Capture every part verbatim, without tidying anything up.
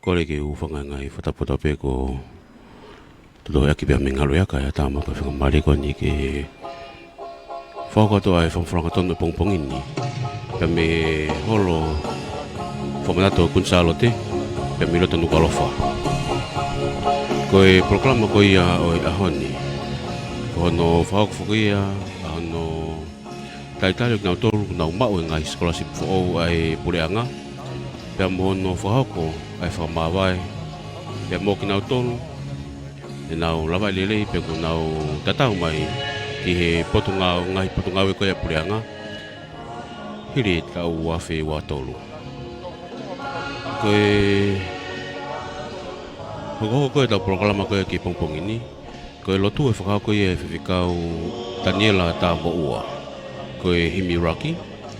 Kole ke u hūfanga he ngaahi fakatapu pē ko e totohiaki pea mei he ngaluʻiaka ʻa e tama ko e fakamālō ko eni ke fakahoko atu ʻa e fakafofonga tonu ʻo e pongipongi ni. Pea mei he holo fakamanatu ʻo Kuini Sālote, pea mei loto Nukuʻalofa. Ko e polokalama ko ia ʻo e ʻaho ni, ko hono fakahoko foki ia ʻa hono talitali ʻo kinautolu ʻoku nau maʻu e ngaahi scholarship foʻou ʻa e puleʻanga, pea mo hono fakahoko ʻa e fakamāvae, pea mo kinautolu ʻoku nau lavaʻi lelei pea ʻoku nau tatau mai ki he potungāue, ngaahi potungāue ko ia ʻa e puleʻanga, hili e taʻu ua afe ua tolu. Ko e hokohoko ko ia ʻetau polokalama ko ia ki he pongipongi ni, ko e lotu ʻe fakahoko ia ʻe Faifekau Taniela Tamoʻua. Ko e himi ʻuluaki,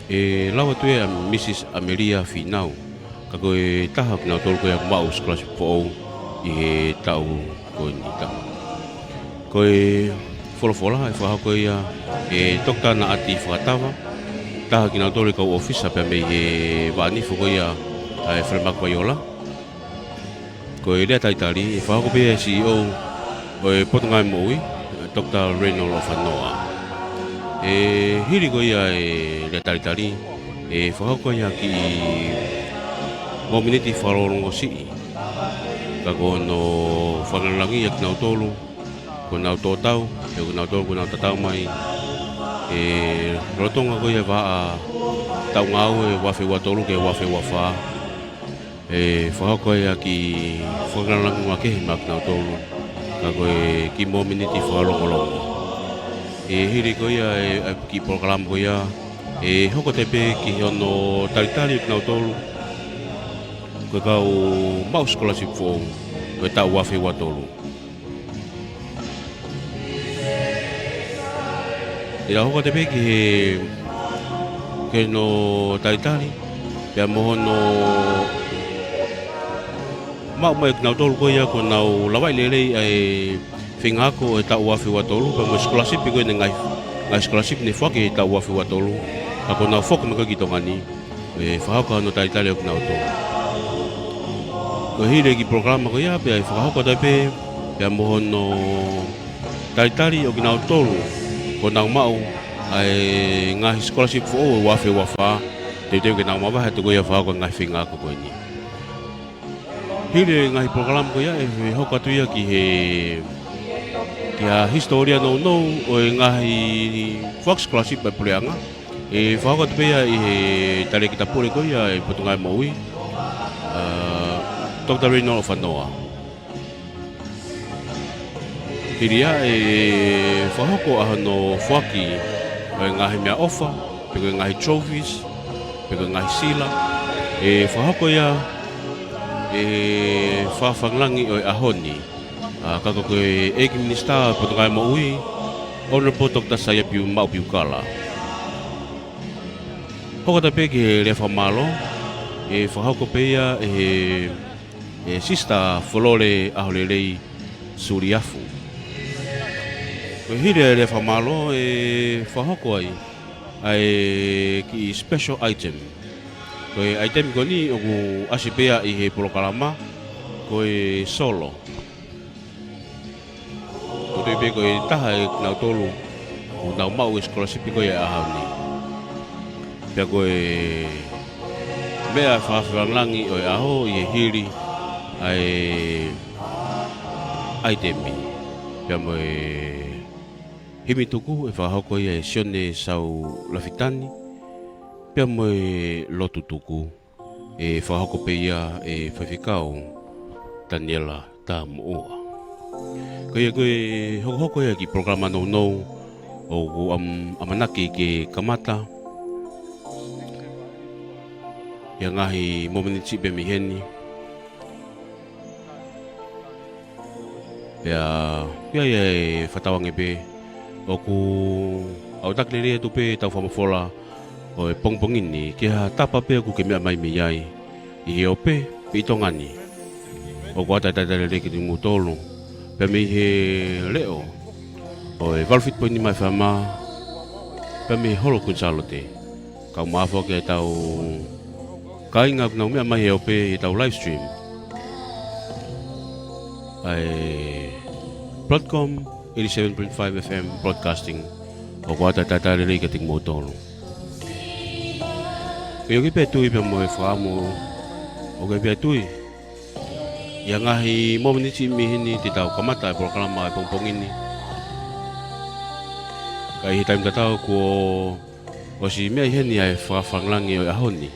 ʻe lau atu ia ʻe Mrs Amelia Finau, ka ko e taha ʻo kinautolu ko ia ʻoku maʻu scholarship foʻou ʻi he taʻu ko eni. Ko e folofola ʻe fakahoko ia ʻe Toketā Naʻati Fakatava, taha ʻo kinautolu e kau ʻōfisa pea mei he vaʻa nifo ko ia ʻa e Falemahaki Vaiola. Ko e lea talitali ʻe fakahoko pē ia ʻe he C E O ʻo e Potungāue Moʻui, Toketā Reinolo Fanoa. ʻE hili ko ia e lea talitali, ʻe fakahoko ia ha kiʻi mōmeniti fakalongolongo siʻi, ka ko hono fakalāngilangi ʻa kinautolu ʻoku nau tō tau, ʻa kinautolu ʻoku nau tatau mai, ʻi he lolotonga ko ia e vahaʻa taʻu ngāue ua afe ua tolu ki he ua afe ua fā. ʻE fakahoko ia ha kiʻi fakalāngilangi kehe maʻa kinautolu, ka ko e kiʻi mōmeniti fakalongolongo. ʻE hili ko ia e, e kiʻi polokalama ko ia, ʻe hoko atu pē ki hono talitali ʻo kinautolu ko e kau maʻu scholarship foʻou ko e taʻu ua afe ua tolu. ʻE lava hoko atu pē ki he, ki hono talitali pea mo hono maʻu mai ʻe kinautolu ko ia ʻoku nau lavaʻi lelei ʻa e feinga ako ʻo e taʻu ua afe ua tolu, pea mo e scholarship ko eni, ngaahi, ngaahi scholarship ne foaki he taʻu ua afe ua tolu, ka ʻoku nau foki mai ko ē ki Tonga ni, ʻe fakahoko hono talitali ʻo kinautolu. Ko e hili e kiʻi polokalama ko ia, pea ʻe fakahoko atu pē pea mo hono talitali ʻo kinautolu ʻoku nau maʻu ʻa e ngaahi scholarship foʻou ʻo e ua afe ua fā, teuteu ke nau mavahe atu ko ia ʻo fakahoko e ngaahi feinga ako ko eni. Hili e ngaahi polokalama ko ia, ʻe hoko atu ia ki he, ki ha hisitōlia nounou ʻo e ngaahi foaki scholarship ʻa e puleʻanga. ʻE fakahoko atu pē ia ʻe he talēkita pule ko ia ʻo e Potungāue Moʻui, ʻa Toketā Reinolo Fanoa. Hili ia ʻe fakahoko ʻa hono foaki ʻo e ngaahi meʻaʻofa, pe ko e ngaahi trophies, pe ko e ngaahi sila, ʻe fakahoko ia ʻe he fakafakalāngilangi ʻo e ʻaho ni, ʻa, ka ko e ʻEiki Minisitā Potungāue Moʻui, Honourable Toketā Saiapi Maʻu Piukala. Hoko atu pē ki he lea fakamālō, ʻe fakahoko pē ia ʻe he, ʻe Sister Folole ʻAholelei Suliafu. Ko e hili e lea fakamālō, ʻe fakahoko ai ʻa e kiʻi special item. Ko e item ko eni ʻoku ʻasi pē ia ʻi he polokalama, ko e solo. ʻOku ou tui pē ko e taha ʻo kinautolu ʻoku nau maʻu e scholarship ko ia he ʻaho ni. Pea ko e meʻa fakafakalāngilangi ʻo e ʻaho ʻi he hili ʻa e item, pea mo e himi tuku ʻe fakahoko ia ʻe Sione Saulafitani, pea mo e lotu tuku ʻe fakahoko pē ia ʻe Faifekau Taniela Tamoʻua. Ko ia ko e hokohoko ia e kiʻi polokalama nounou ʻoku am-, ʻamanaki ke kamata ʻi ha ngaahi mōmeniti pē mei heni. Pea, pea ʻe fakatauange pē ʻOku ʻautaki lelei atu pē ʻetau fakamafola ʻo e pongipongi ni ki ha tapa pē ʻoku ke meʻa mai mei ai, ʻi he ope pe ʻi Tonga ni. ʻOku ʻoatu e talitali lelei kiate kimoutolu pea mei he leʻo ʻo e valu fitu poini nima F M, pea mei he Holo Kuini Sālote. Kae ʻumaʻā foki ʻetau kāinga ʻoku nau meʻa mai he ope ʻi heʻetau live stream ʻa e Broadcom eighty-seven point five F M Broadcasting. ʻOku ʻoatu e talitali lelei kiate kimoutolu. Pea ʻoku ʻi ai pē e tui pea mo e fakaʻamu, ʻoku ʻi ai pē e tui ʻi ha ngaahi mōmeniti mei heni te tau kamata e polokalama ʻo e pongipongi ni. Ka ʻi he taimi tatau kuo ʻosi meʻa ʻi heni ʻa e fakalangilangi ʻo e ʻaho ni.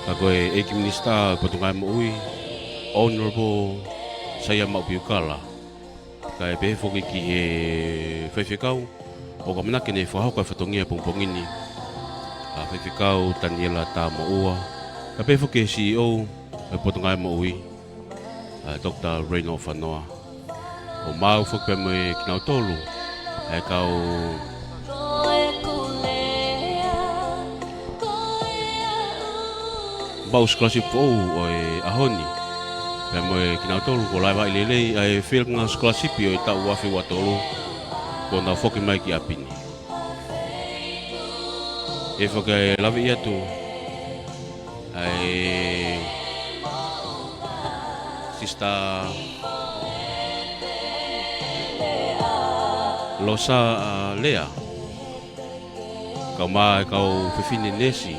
Ka ko e ʻEiki Minisitā ʻo e Potungāue Moʻui, Honourable Saia Maʻu Piukala. Kae pehē foki ki he faifekau ʻoku ʻamanaki ke ne fakahoko e fatongia ʻo e pongipongi ni, ʻa Faifekau Taniela Tamoʻua. Kae pehē foki ki he C E O ʻo e Potungāue Moʻui, ʻa Doctor Reino Fanoa. ʻO maʻu foki pea mo kinautolu ʻa e kau maʻu scholarship foʻou ʻo e ʻaho ni. Pea mo kinautolu kuo lavaʻi lelei ʻa e feinga scholarship ʻo e taʻu ua afe ua tolu, kuo nau foki mai ki ʻapi ni. ʻE foki ʻe laveʻi atu ʻa e Sister Losa, ʻa, Lea, kae ʻumaʻā e kau fefine neesi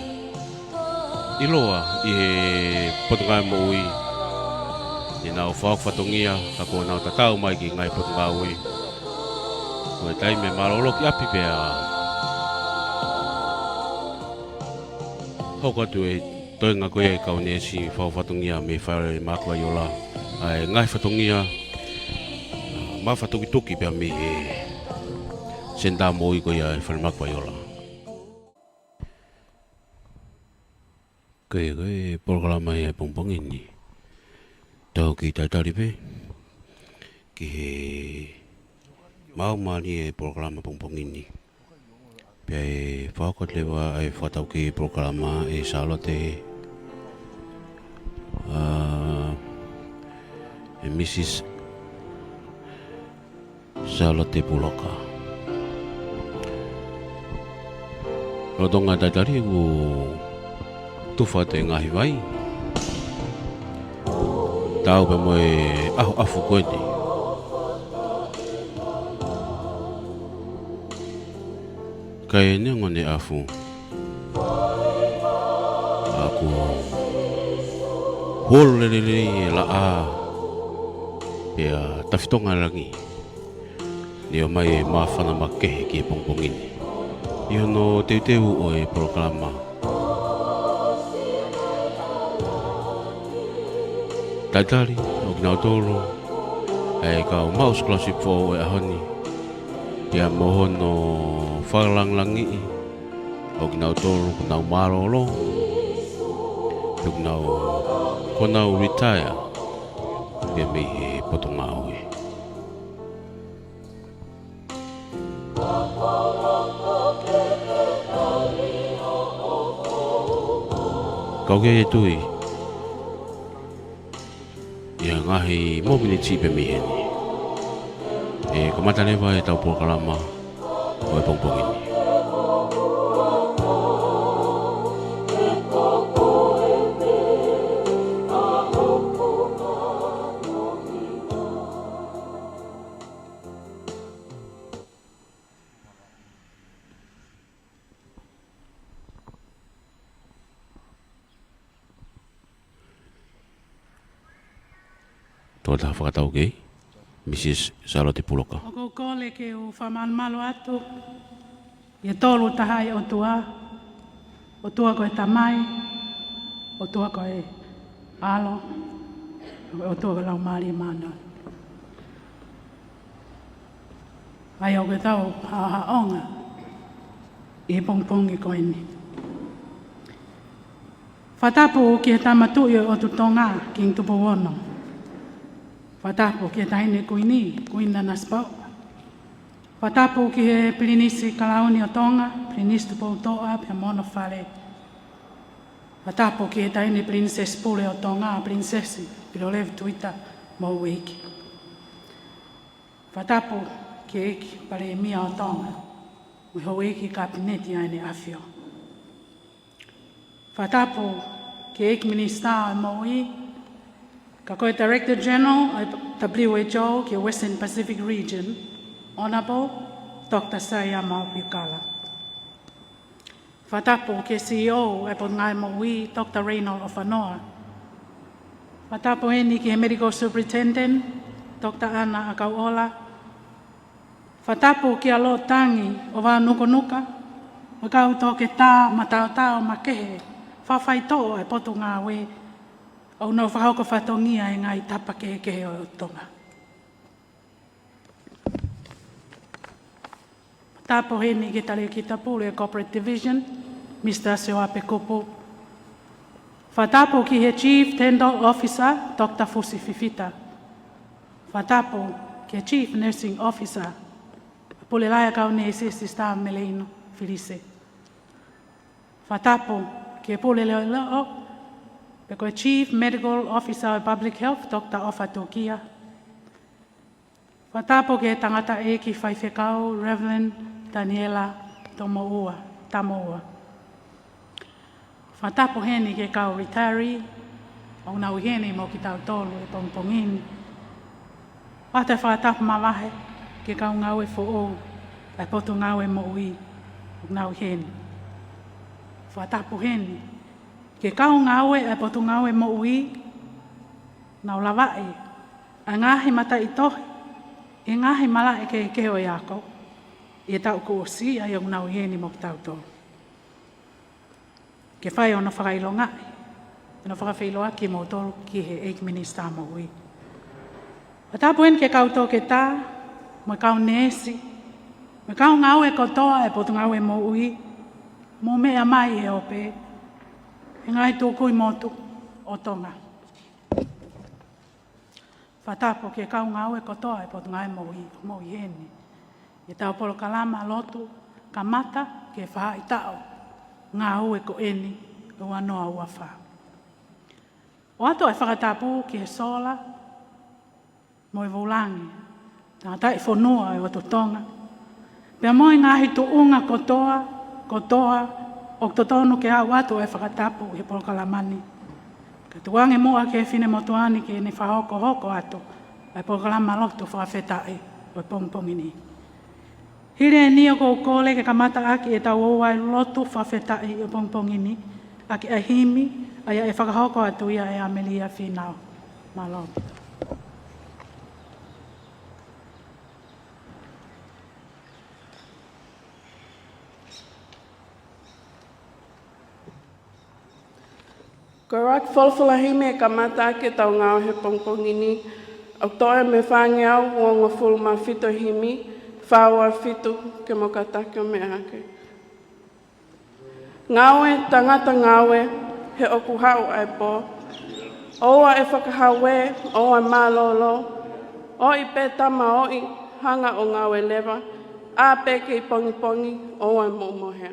ʻiloa ʻi he Potungāue Moʻui. ʻI heʻenau fakahoko fatongia, ka kuo nau tatau mai ki he ngaahi potungāue. Ko e taimi mālōlō ki ʻapi pea hoko atu e toenga ko ia e kau neesi fakahoko fatongia mei he Fale Mākavaiola, ʻa e ngaahi fatongia, ʻa, mafatukituki pea mei he senitā moʻui ko ia e Fale Mākavaiola. Ko e, ko e polokalama ia ʻo e pongipongi ni. Tau kiʻi talitali pē ki he maʻu mālie e polokalama pongipongi ni. Pea ʻe fakahoko atu leva ʻa e fakataukei polokalama ʻe Sālote, ʻa, ʻe Mrs Sālote Puloka. Lolotonga e talitali ʻoku tufa atu e ngaahi vai, taau pea mo e ʻaho ʻafu ko eni. Kae neongo ʻene ʻafu, ʻa, kuo huolo lelei e laʻā, pea tafitonga e langi. Ne ʻomai e māfana makehe ki he pongipongi ni ʻi hono teuteu ʻo e polokalama. Talitali ʻo kinautolu ʻa e kau maʻu scholarship foʻou ʻo e ʻaho ni, pea mo hono fakalangilangiʻi ʻo kinautolu kuo nau mālōlō, pe kuo nau, kuo nau retire pea mei he potungāue. Ka ʻoku ʻi ai e tui ʻi ha ngaahi mōmeniti pē mei heni, ʻe kamata leva ʻetau polokalama ʻo e pongipongi ni. Tokotaha fakataukei, Mrs Sālote Puloka. ʻOku ou kole ke u fakamalumalu atu ʻi he Tolu Tahaʻi ʻOtua, ʻOtua ko e Tamai, ʻOtua ko e ʻAlo, ʻOtua ko e Laumālie Māʻoniʻoni. ʻA ia ʻoku tau haʻohaʻonga ʻi he pongipongi ko eni. Fakatapu ki he Tama Tuʻi ʻo e ʻOtu Tonga, Kingi Tupou Ono. Fakatapu ki he Taʻahine Kuini, Kuini Nanasipauʻu. Fakatapu ki he Pilinisi Kalauni ʻo Tonga, Pilinisi Tupoutoʻa pea mo hono fale. Fakatapu ki he Taʻahine Pilinisesi Pule ʻo Tonga, Pilinisesi Pilolevu Tuita mo e ʻEiki. Fakatapu ki he ʻEiki Palēmia ʻo Tonga mo e houʻeiki Kapineti ʻa ʻEne ʻAfio. Fakatapu ki he ʻEiki Minisitā ʻo e Moʻui, ka ko e Director General ʻo e W H O ki he Western Pacific Region, Honourable Doctor Saiama ʻOfiʻukala. Fakatapu ki he C E O ʻo e Potungāue Moʻui, Doctor Raynold ʻOfanoa. Fakatapu heni ki he Medical Superintendent, Doctor ʻAna ʻAkauʻola. Fakatapu kia Lord Tangi ʻo Vānukunuka, mo e kau toketā mataotao makehe, fakafaitoʻo ʻa e Potungāue, ʻoku nau fakahoko fatongia ʻi he ngaahi tapa kehekehe ʻo Tonga. Fakatapu heni ki he Talēkita Pule Corporate Division, Mister Sioape Kupu. Fakatapu ki he Chief Dental Officer, Doctor Fusi Fifita. Fakatapu ki he Chief Nursing Officer, Pule Lahi ʻo e Kau Neesi, Sister Meleino Filise. Fakatapu ki he Pule Leʻoleʻo, pe ko e Chief Medical Officer ʻo e Public Health, Doctor ʻOfa Tukia. Fakatapu ki he Tangataʻeiki Faifekau, Reverend Taniela Tomoua, Tamoua. Fakatapu heni ki he kau retiree ʻoku nau ʻi heni mo kitautolu he pongipongi ni. Pea ʻoatu e fakatapu mavahe ki he kau ngāue foʻou ʻa e Potungāue Moʻui ʻoku nau ʻi heni. Fakatapu heni ki he kau ngāue ʻa e Potungāue Moʻui, nau lavaʻi ʻa e ngaahi mataʻitohi ʻi he ngaahi malaʻe kehekehe ʻo e ako ʻi he taʻu kuo ʻosi, ʻa ia ʻoku nau ʻi heni mo kitautolu ke fai hono fakaʻilongaʻi, hono fakafeʻiloaki kimoutolu ki he ʻEiki Minisitā Moʻui. Fakatapu heni ki he kau toketā, mo e kau neesi, mo e kau ngāue kotoa ʻa e Potungāue Moʻui, mou meʻa mai he ope, he ngaahi tukui motu ʻo Tonga. Fakatapu ki he kau ngāue kotoa ʻa e Potungāue Moʻui, mou ʻi heni ʻi heʻetau polokalama lotu kamata ki he faʻahitaʻu ngāue ko eni ʻo e ua noa ua fā. ʻOatu e fakatapu ki he sola mo e vulangi, tangataʻi fonua ʻo e ʻOtu Tonga, pea mo e ngaahi tuʻunga kotoa, kotoa ʻoku totonu ke aʻu atu e fakatapu ʻi he polokalama ni. Kae tuku ange muʻa ki he finemotuʻa ni ke ne fakahokohoko atu ʻa e polokalama lotu fakafetaʻi ʻo e pongipongi ni. Hili eni ʻoku ou kole ke kamata ʻaki ʻetau ouau lotu fakafetaʻi ʻo e pongipongi ni ʻaki ʻa e himi, ʻa ia ʻe fakahoko atu ia ʻe ʻAmelia Fīnau. Mālō. Ko e ʻuluaki folofola himi ʻe kamata ʻaki ʻetau ngāue he pongipongi ni, ʻoku toʻo mei he fāngeau uongofulu mā fitu himi, fā ua fitu, ke mou kātaki ʻo meʻa hake. Ngāue, tangata ngāue, he ʻoku haʻu ʻa e pō. ʻOua ʻe fakahauē, ʻoua ʻe mālōlō. ʻOi pē tama ʻoi, hanga ʻo ngāue leva. ʻĀ pē kei pongipongi, ʻoua ʻe moʻumohe.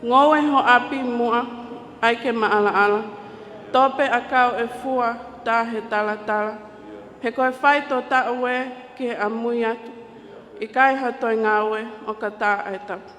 Ngoue ho ʻapi muʻa, ʻai ke maʻalaʻala. Tope ʻakau ʻe fua, tā he talatala. He ko e faitoʻo taʻu ē ki he ʻamui atu. ʻIkai ha toe ngāue ʻo ka tā ʻa e tapu.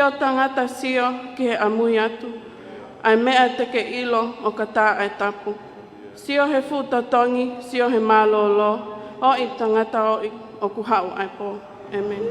ʻo tangata sio ki he ʻamui atu, ʻa e meʻa te ke ʻilo ʻo ka tā ʻa e tapu. Sio he fuʻu totongi, sio he mālōlō, ʻo ʻi tangata ʻo ʻi ʻoku haʻu ʻa e pō. ʻĒmeni.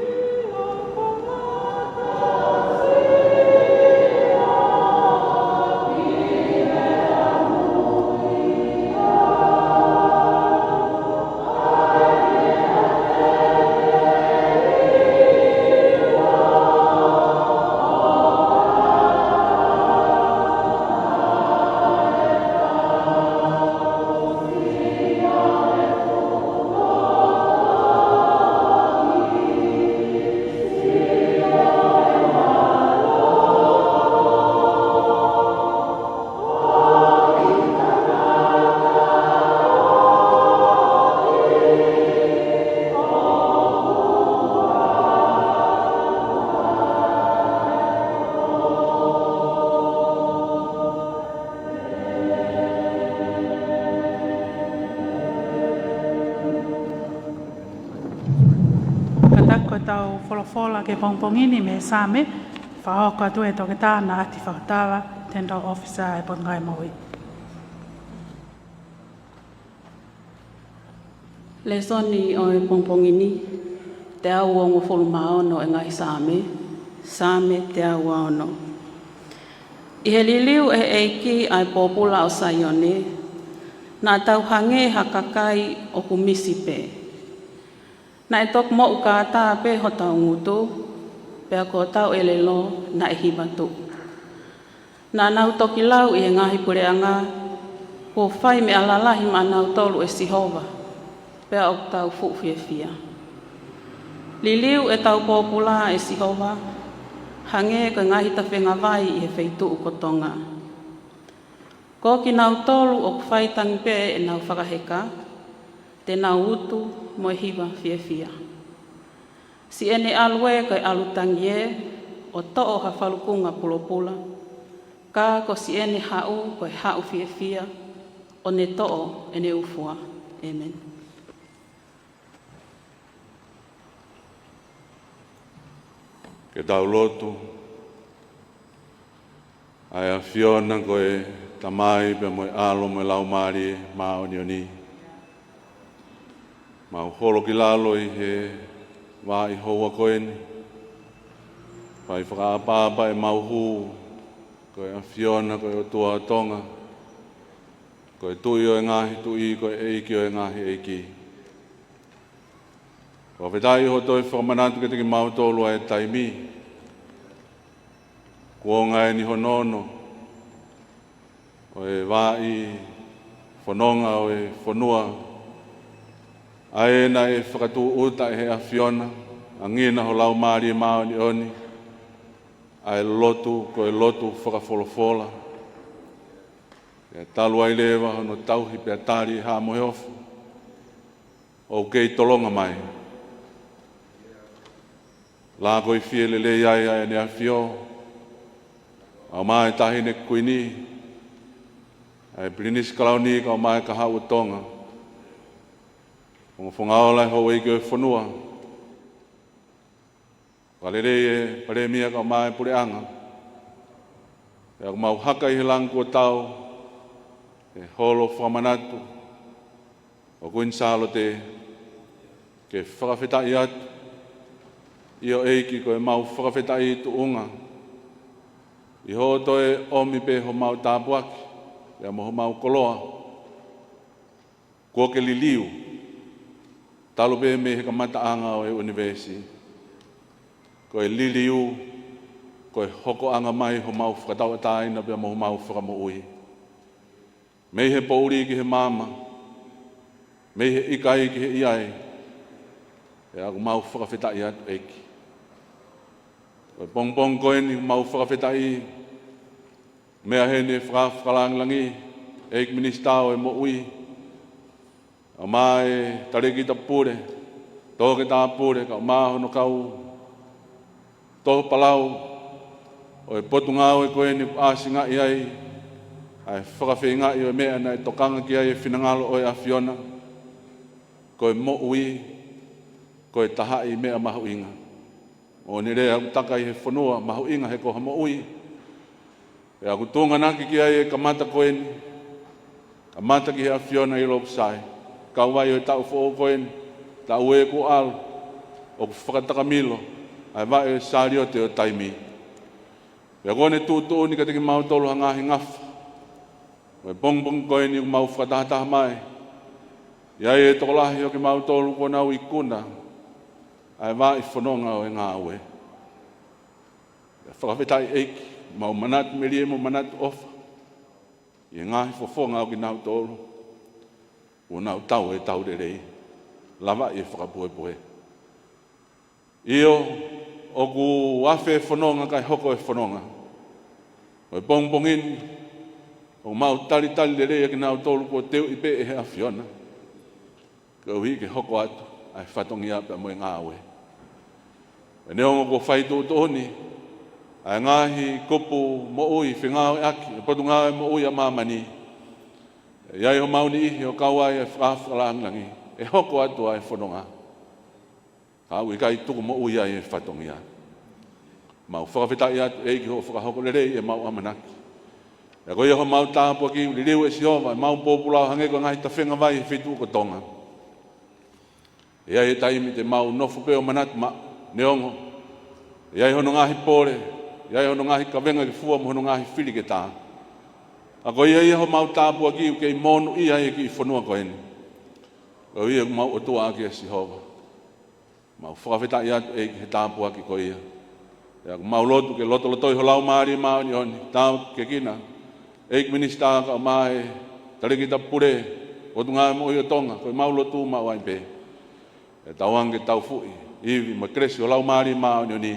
Kātaki ko ʻetau folofola ki he pongipongi ni mei he Saame, fakahoko atu ʻe he toketā Naʻati Fakatava, Dental Officer ʻa e Potungāue Moʻui. Lēsoni ʻo e pongipongi ni, teau uongofulu mā ono ʻo e ngaahi Saame, Saame teau ua ono. ʻI he liliu ʻe he ʻEiki ʻa e pōpula ʻo Saione, naʻa tau hangē ha kakai ʻoku misi pē. Naʻe toki moʻu kātā pē hotau ngutu, pea ko hotau ʻelelo naʻe hiva tuʻu. Naʻa nau toki lau ʻi he ngaahi puleʻanga, kuo fai meʻa lalahi maʻanautolu ʻe Sihova, pea ʻoku tau fuʻu fiefia. Liliu ʻetau pōpula ʻe Sihova, hangē ko e ngaahi tafenga vai ʻi he feituʻu ko Tonga. Ko kinautolu ʻoku fai tangi pē ʻenau fakaheka, te nau utu mo e hiva fiefia. Siʻene ʻalu ē ko e ʻalu tangi ē, ʻo toʻo ha falukunga pulopula, ka ko siʻene haʻu ko e haʻu fiefia, ʻo ne toʻo ʻene ʻū fua. ʻĒmeni. Ke tau lotu. ʻA e ʻAfiona ko e Tamai pea mo e ʻAlo mo e Laumālie Māʻoniʻoni. Mau holo ki lalo ʻi he vaʻa houa ko eni. Fai fakaʻapaʻapa ʻemau hū, ko e ʻAfiona ko e ʻOtua ʻo Tonga. Ko e Tuʻi ʻo e ngaahi tuʻi, ko e ʻEiki ʻo e ngaahi ʻeiki. Fakafetaʻi hoʻo toe fakamanatu kiate kimautolu ʻa e taimi. Kuonga eni hono ono ʻo e vaʻa fononga ʻo e fonua. ʻA ē naʻe fakatūʻuta ʻe he ʻAfiona, ʻa e ngina ho Laumālie Māʻoniʻoni, ʻa e lotu, ko e lotu fakafolofola. Pea talu ai leva hono tauhi pea tali ʻe Haʻa Moheofo. ʻOku kei tolonga mai. Lākoifie lelei ai ʻa ʻEne ʻAfio, ʻa e Taʻahine Kuini, ʻa e Pilinisi Kalauni kae ʻumaʻā e Kahaʻu ʻo Tonga. Ongo Fakafofonga Ola, Houʻeiki ʻo e fonua. Fakalelei e Palēmia kae ʻumaʻā e Puleʻanga. Pea ʻoku mau haka ʻi he langi kuo tau e holo fakamanatu ʻo Kuini Sālote, ke fakafetaʻi atu. ʻIo ʻEiki, ko ʻemau fakafetaʻi tuʻunga ʻi hoʻo toe ʻomi pē homau tāpuaki, pea mo homau koloa. Kuo ke liliu, talu pē mei he kamataʻanga ʻo e ʻunivēsi. Ko e liliu, ko e hokoʻanga mai homau fakatauʻatāina pea mo homau fakamoʻui. Mei he poʻuli ki he maama, mei he ʻikai ki he ʻiai, pea ʻoku mau fakafetaʻi atu ʻEiki. Ko e pongipongi ko eni ʻoku mau fakafetaʻi, meʻa heni e Fakaafe Fakalāngilangi, ʻEiki Minisitā ʻo e Moʻui, kae ʻumaʻā e Talēkita Pule, Toketā Pule, kae ʻumaʻā hono kau toho palau ʻo e Potungāue ko eni kuo ʻāsingaʻi ai ʻa e fakafeingaʻi ʻo e meʻa naʻe tokanga ki ai e finangalo ʻo e ʻAfiona, ko e moʻui, ko e taha ʻi he meʻa mahuʻinga. Moʻoni lea ʻoku taka ʻi he fonua, mahuʻinga he ko ha moʻui. Pea ʻoku tuʻunga ʻaki ki ai e kamata ko eni, kamata ki he ʻAfiona ʻi Lotu Sai, kauvai ʻo e taʻu foʻou ko eni, taʻu ē kuo ʻalu, ʻoku fakatakamilo ʻa e vaʻe ʻo e saliote ʻo taimi. Pea kuo ne tuʻutuʻuni kiate kimautolu ha ngaahi ngafa ʻo e pongipongi ko eni ʻoku mau fakatahataha mai. ʻI ai e tokolahi ʻo kimautolu kuo nau ikuna ʻa e vaʻe fononga ʻo e ngāue. Pea fakafetaʻi ʻEiki, mau manatu melie mo manatu ʻofa ʻi he ngaahi fofonga ʻo kinautolu kuo nau tau e tau lelei, lava ʻi he fakapuepue. ʻIo, ʻoku afe e fononga kae hoko e fononga ʻo e pongipongi ni, ʻoku mau talitali lelei ʻa kinautolu kuo teuʻi pē ʻe he ʻAfiona koeʻuhi ke hoko atu ʻa e fatongia pea mo e ngāue. Pea neongo kuo fai tuʻutuʻuni ʻa e ngaahi kupu moʻui fengāueʻaki ʻe he Potungāue Moʻui ʻa Māmani, ʻe ʻi ai homau niʻihi ʻo kau ai ʻa e fakafakalāngilangi, ʻe hoko atu ʻa e fononga, ka ʻoku ʻikai tuku moʻui ai e fatongia. Mau fakafetaʻi atu ʻEiki hoʻo fakahoko lelei ʻemau ʻamanaki. Pea ko ia homau tāpuaki, liliu ʻe Sihova ʻemau pōpula ʻo hangē ko e ngaahi tafenga vai he feituʻu ko Tonga. ʻE ʻi ai e taimi te mau nofo pē ʻo manatu maʻu, neongo ʻe ʻi ai hono ngaahi pole, ʻe ʻi ai hono ngaahi kavenga ke fua mo hono ngaahi fili ke tā. Ka ko ia ia homau tāpuaki, ʻoku kei monūʻia ai e kiʻi fonua ko eni koeʻuhi ʻoku mau ʻOtua ʻaki ʻa Sihova. Mau fakafetaʻi atu ʻEiki he tāpuaki ko ia. Pea ʻoku mau lotu ke lotolotoi ho Laumālie Māʻoniʻoni, tāpuekina ʻEiki Minisitā kae ʻumaʻā e Talēkita Pule Potungāue Moʻui ʻo Tonga, ko ʻemau lotu maʻu ai pē. ʻE tauange ke taufuʻi, ivi mo e kelesi ho Laumālie Māʻoniʻoni,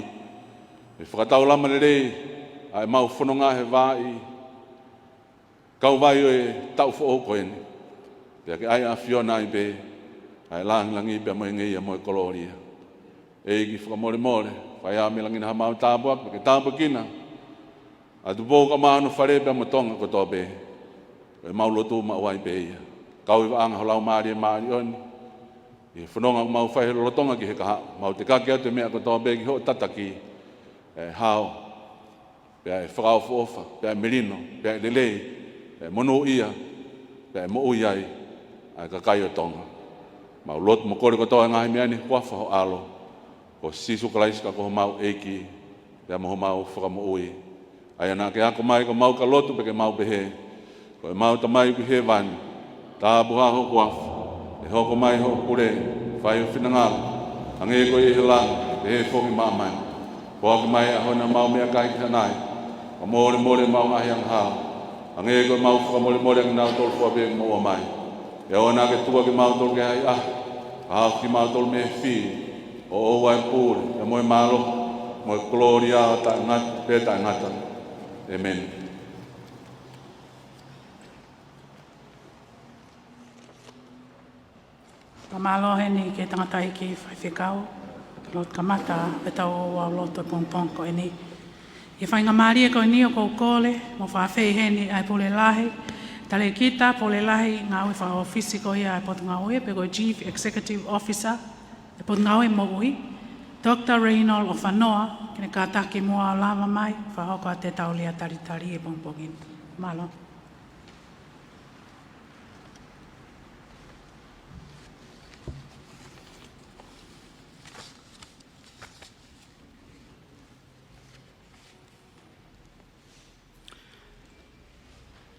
ʻe fakataulama lelei ʻa ʻemau fononga he vaʻe kauvai ʻo e taʻu foʻou ko eni. Pea ke ʻai ʻa e ʻAfiona ai pē ʻa e lāngilangi pea mo e ngeia mo e kolōlia. ʻEiki fakamolemole, fai ā mei langi na haʻamau tāpuaki, pea ke tāpuekina ʻa Tupou kae ʻumaʻā hono fale pea mo Tonga kotoa pē. Ko ʻemau lotu maʻu ai pē ia. Kau ʻi he vaʻanga ho Laumālie Māʻoniʻoni ʻi he fononga ʻoku mau fai he lolotonga ki he kahaʻu, mau tekaki atu e meʻa kotoa pē ki hoʻo tataki, ʻe hao, pea ʻe fakaʻofoʻofa, pea ʻe melino, pea ʻe lelei, pea ʻe monūʻia, pea ʻe moʻui ai ʻa e kakai ʻo Tonga. Mau lotu mo kole kotoa e ngaahi meʻa ni ʻi he huafa ho ʻAlo, ko Sīsū Kalaisi, ko homau ʻEiki pea mo homau Fakamoʻui. ʻA ia naʻa ke ako mai ko ʻemau ka lotu pea ke mau pehē: Ko ʻemau Tamai ʻoku ʻi hēvani, tāpuhā ho huafa, ʻe hoko mai hoʻo pule, fai ho finangalo, hangē ko ia ʻi he langi, pehē foki ʻi māmani. Foaki mai he ʻaho ni haʻamau meʻakai ki hanai. Fakamolemole ʻemau ngaahi angahala, hangē ko ʻemau fakamolemole ʻa kinautolu fua pē ʻoku mou ʻoua mai. ʻE ʻoua naʻa ke tuku ʻa kimautolu ki he haiʻaho, ka haofi kimautolu mei he fili, ʻo ʻoua ʻe pule, pea mo e mālohi, mo e kolōlia ʻo taʻengata pea taʻengata. ʻĒmeni. Fakamālō heni ki he tangataʻeiki faifekau, lotu kamata pea tau ō ʻo lotu e pongipongi ko eni. ʻI he faingamālie ko eni ʻoku ou kole mo fakaafeʻi heni ʻa e pule lahi, talēkita pule lahi ngāue fakaʻōfisi ko ia ʻa e potungāue, pe ko e Chief Executive Officer ʻa e Potungāue Moʻui, Doctor Raynold ʻOfanoa, ke ne kātaki muʻa ʻo lava mai, fakahoko atu e taulia talitali he pongipongi ni. Mālō.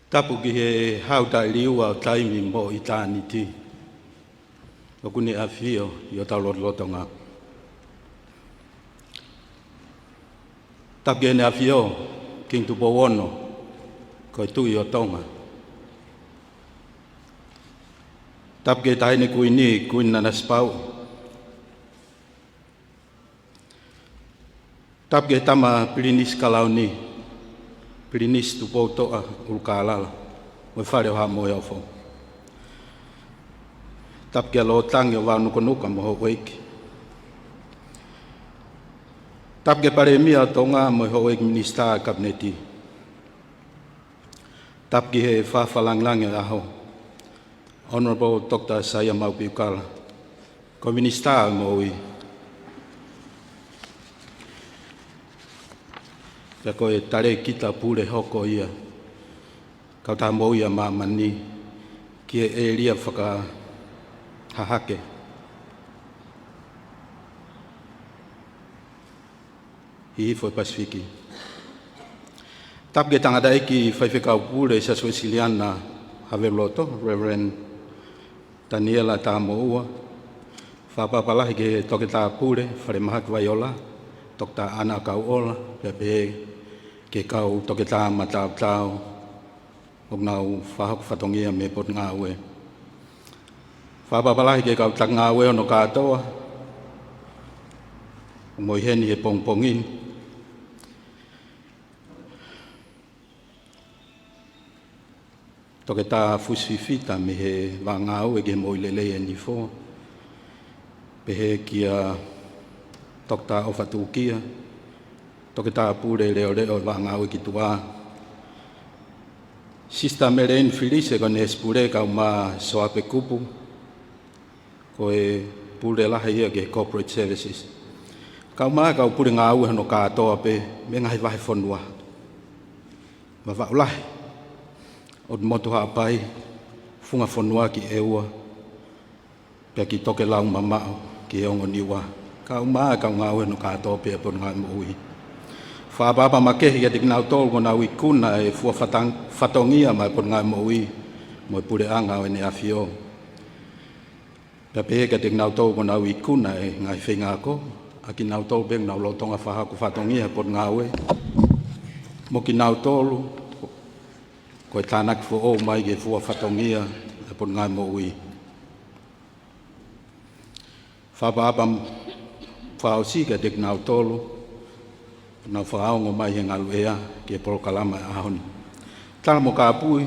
Tapu ki he Hau Taʻeliua ʻo Taimi mo ʻItāniti, ʻoku ne ʻafio ʻi hotau lotolotonga. Tapu ki Heʻene ʻAfio Kingi Tupou Ono, ko e Tuʻi ʻo Tonga. Tapu ki he Taʻahine Kuini, Kuini Nanasipauʻu. Tapu ki he Tama Pilinisi Kalauni, Pilinisi Tupoutoʻa ʻUlukālala, mo e Fale ʻo Haʻa Moheofo. Tapu kia Lōtangi ʻo Vaunukunuka mo e Houʻeiki. Tapu ki he Palēmia ʻo Tonga mo e Houʻeiki Minisitā Kapineti. Tapu ki he Fakafakalāngilangi ʻo e ʻAho, Honourable Doctor Saia Maʻupiukala, ko e Minisitā ʻo e Moʻui. Pea ko e talēkita pule hoko ia, kautaha moʻui ʻa māmani, ki he ʻēlia fakahahake Hihifo ʻi Pasifiki. Tapu ki he tangataʻeiki faifekau pule Siasi Uēsiliana Haveluloto, Reverend Taniela Tamoua. Fakaʻapaʻapa lahi ki he toketā pule Falemahaki Vaiola, Toketā ʻAna Kauʻola, pea pehē ki he kau toketā mataotao ʻoku nau fakahoko fatongia mei he Potungāue. Fakaʻapaʻapa lahi ki he kau taki ngāue hono kātoa ʻoku mou ʻi heni he pongipongi ni. Toketā Fusi Fifita mei he Vaʻa Ngāue ki he Moʻui Lelei ʻa e Nifo. Pehē kia Toketā ʻOfa Tukia, toketā pule leʻoleʻo ʻo e Vaʻa Ngāue ki Tuʻa. Sister Meleini Filise ko e neesi pule, kae ʻumaʻā Soape Kupu, ko e pule lahi ia ki he Corporate Services. Kae ʻumaʻā e kau pule ngāue hono kātoa pē mei he ngaahi vahefonua. Vavaʻu lahi ʻo e motu Haʻapai, funga fonua ki ʻEua, pea ki tokelau mamaʻo ki he ongo Niua. Kae ʻumaʻā e kau ngāue hono kātoa pē ʻa e Potungāue Moʻui. Fakaʻapaʻapa makehe kiate kinautolu kuo nau ikuna e fua fatang-, fatongia maʻa e Potungāue Moʻui mo e Puleʻanga ʻo ʻEne ʻAfio. Pea pehē kiate kinautolu kuo nau ikuna e ngaahi feinga ako, ʻa kinautolu pē kuo nau lolotonga fakahoko fatongia he Potungāue, mo kinautolu ko e tānaki foʻou mai ki he fua fatongia ʻa e Potungāue Moʻui. Fakaʻapaʻapa fakaʻosi kiate kinautolu kuo nau fakaongo mai he ngaluʻea ki he polokalama ʻo e ʻaho ni. Tala mo kāpui,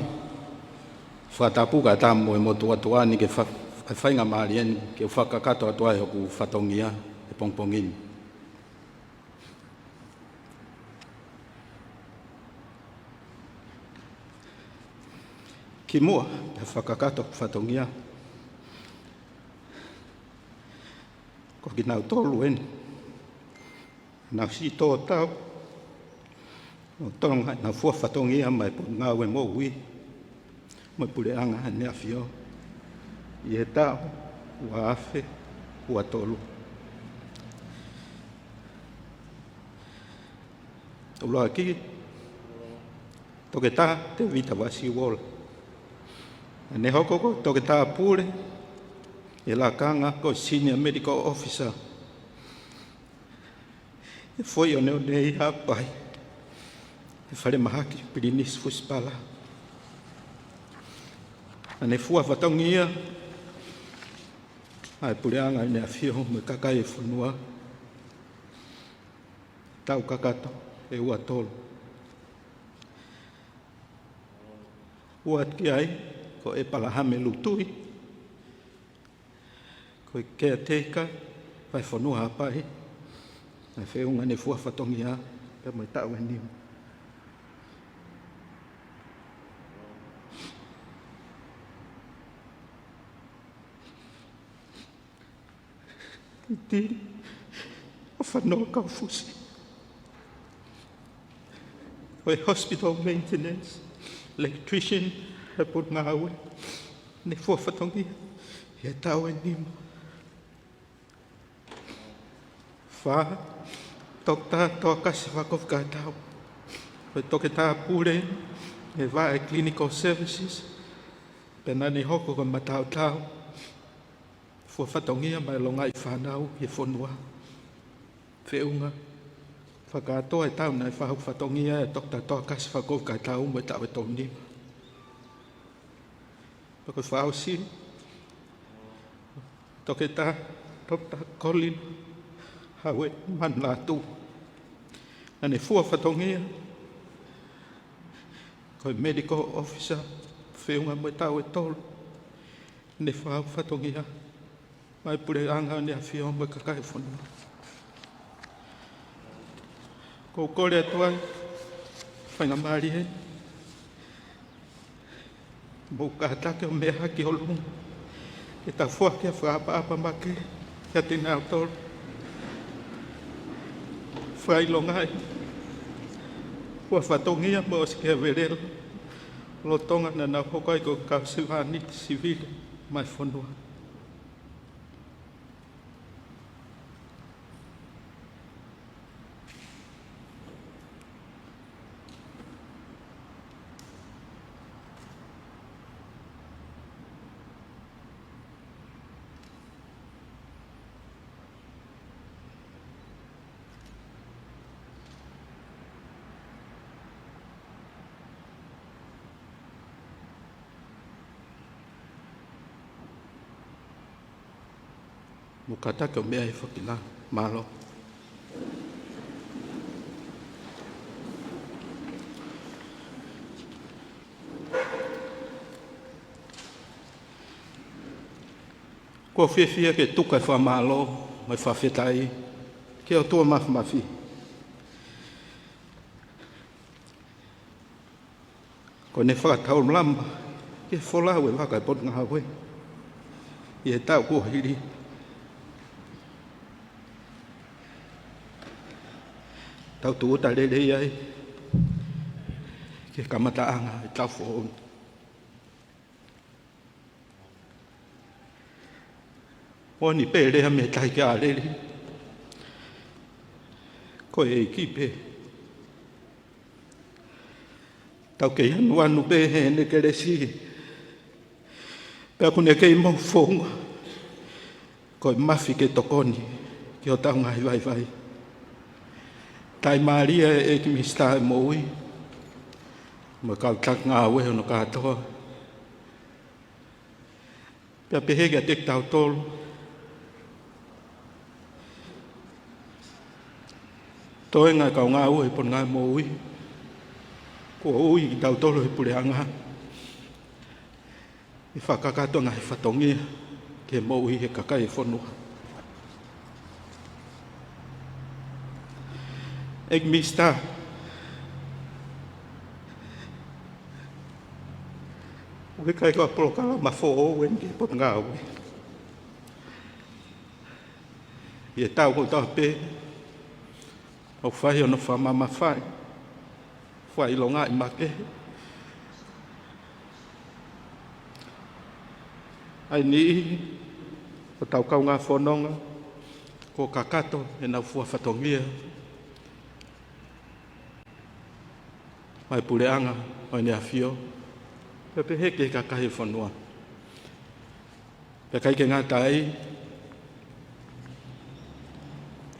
fakatapu kae ʻatā mo e motuʻa tuʻa ni ke fa-, ʻa e faingamālie ni ke u fakakakato atu ai hoku fatongia he pongipongi ni. Kimuʻa pea fakakakato hoku fatongia, ko kinautolu eni naʻa nau siʻi tō tau ʻo Tonga ʻi heʻenau fua fatongia maʻa e Potungāue Moʻui mo e Puleʻanga ʻo ʻEne ʻAfio ʻi he taʻu ua afe ua tolu. ʻUluaki, Toketā Tēvita Vasiuola. Naʻa ne hoko ko e toketā pule ʻi he lakanga ko e Senior Medical Officer ʻi he foʻi ʻoneʻone ʻi Haʻapai, ʻi he Falemahaki Pilinisi Fusipala. Naʻa ne fua fatongia maʻa e Puleʻanga ʻo ʻEne ʻAfio mo e kakai e fonua, taʻu kakato ʻe ua tolu. Ua ki ai ko ʻEpalahame Lutui, ko e caretaker, fai fonua Haʻapai, naʻe feʻunga ʻene fua fatongia pea mo e taʻu ʻe nima. Titili ʻo Fanoa Kaufusi, ko e hospital maintenance, electrician, he Potungāue, ne fua fatongia ʻi he taʻu ʻe nima. Fā, Toketā Toakasi Fakakovi Kaitau, ko e toketā pule ʻi he vaʻe clinical services, pea naʻa ne hoko ko e mataotao fua fatongia maʻa e longaʻi fānau ʻi he fonua. Feʻunga fakakātoa e taʻu naʻe fakahoko fatongia ai ʻa Toketā Toakasi Fakakovi Kaitau mo e taʻu ʻe tolu nima. Pea ko e fakaʻosi, Toketā Doctor Colin Hauetu Manulātū, naʻa ne fua fatongia ko e medical officer, feʻunga mo e taʻu ʻe tolu, ne fua fatongia maʻa e Puleʻanga ʻo ʻEne ʻAfio mo e kakai e fonua. ʻOku ou kole atu ai, faingamālie, mou kātaki ʻo meʻa hake ʻi ʻolunga, ke tau foaki ʻa e fakaʻapaʻapa makehe kiate kinautolu, fakaʻilongaʻi Kuo fatongia mo ʻosikiavelela lolotonga naʻa nau hoko ai ko e kau sevāniti sivile mei he fonua. Mo kātaki ʻo meʻa ʻi he foki la. Mālō. ʻOku ou fiefia ke tuku e fakamālō mo e fakafetaʻi ki he ʻOtua Māfimafi, ko ʻene fakataulama ki he folau e vaka ʻo e Potungāue ʻi he taʻu kuo hili. Tau tūʻuta lelei ai ki he kamataʻanga ʻo e taʻu foʻou ni. Moʻoni pē lea mei he tahi ki ʻAleli, ko e ʻEiki pē. Tau kei anuanu pē heʻene kelesi, pea ʻoku ne kei maʻu founga ko e mafi ke tokoni ki hotau ngaahi vaivai. Tali mālie ʻEiki Minisitā e moʻui mo e kau taki ngāue hono kātoa. Pea pehē kiate kitautolu, toenga e kau ngāue ʻi he Potungāue Moʻui, kuo ui kitautolu ʻe he Puleʻanga ke fakakakato e ngaahi fatongia ki he moʻui ʻa e kakai e fonua. ʻEiki Minisitā, ʻoku ʻikai ko ha polokalama foʻou eni ki he Potungāue. ʻI he taʻu kotoa pē, ʻoku fai hono fakamamafaʻi, fakaʻilongaʻi makehe ʻa e niʻihi ʻo hotau kaungā fononga kuo kakato ʻenau fua fatongia mei he Puleʻanga ʻo ʻEne ʻAfio, pea pehē ki he kakai e fonua. Pea ʻikai ke ngata ai,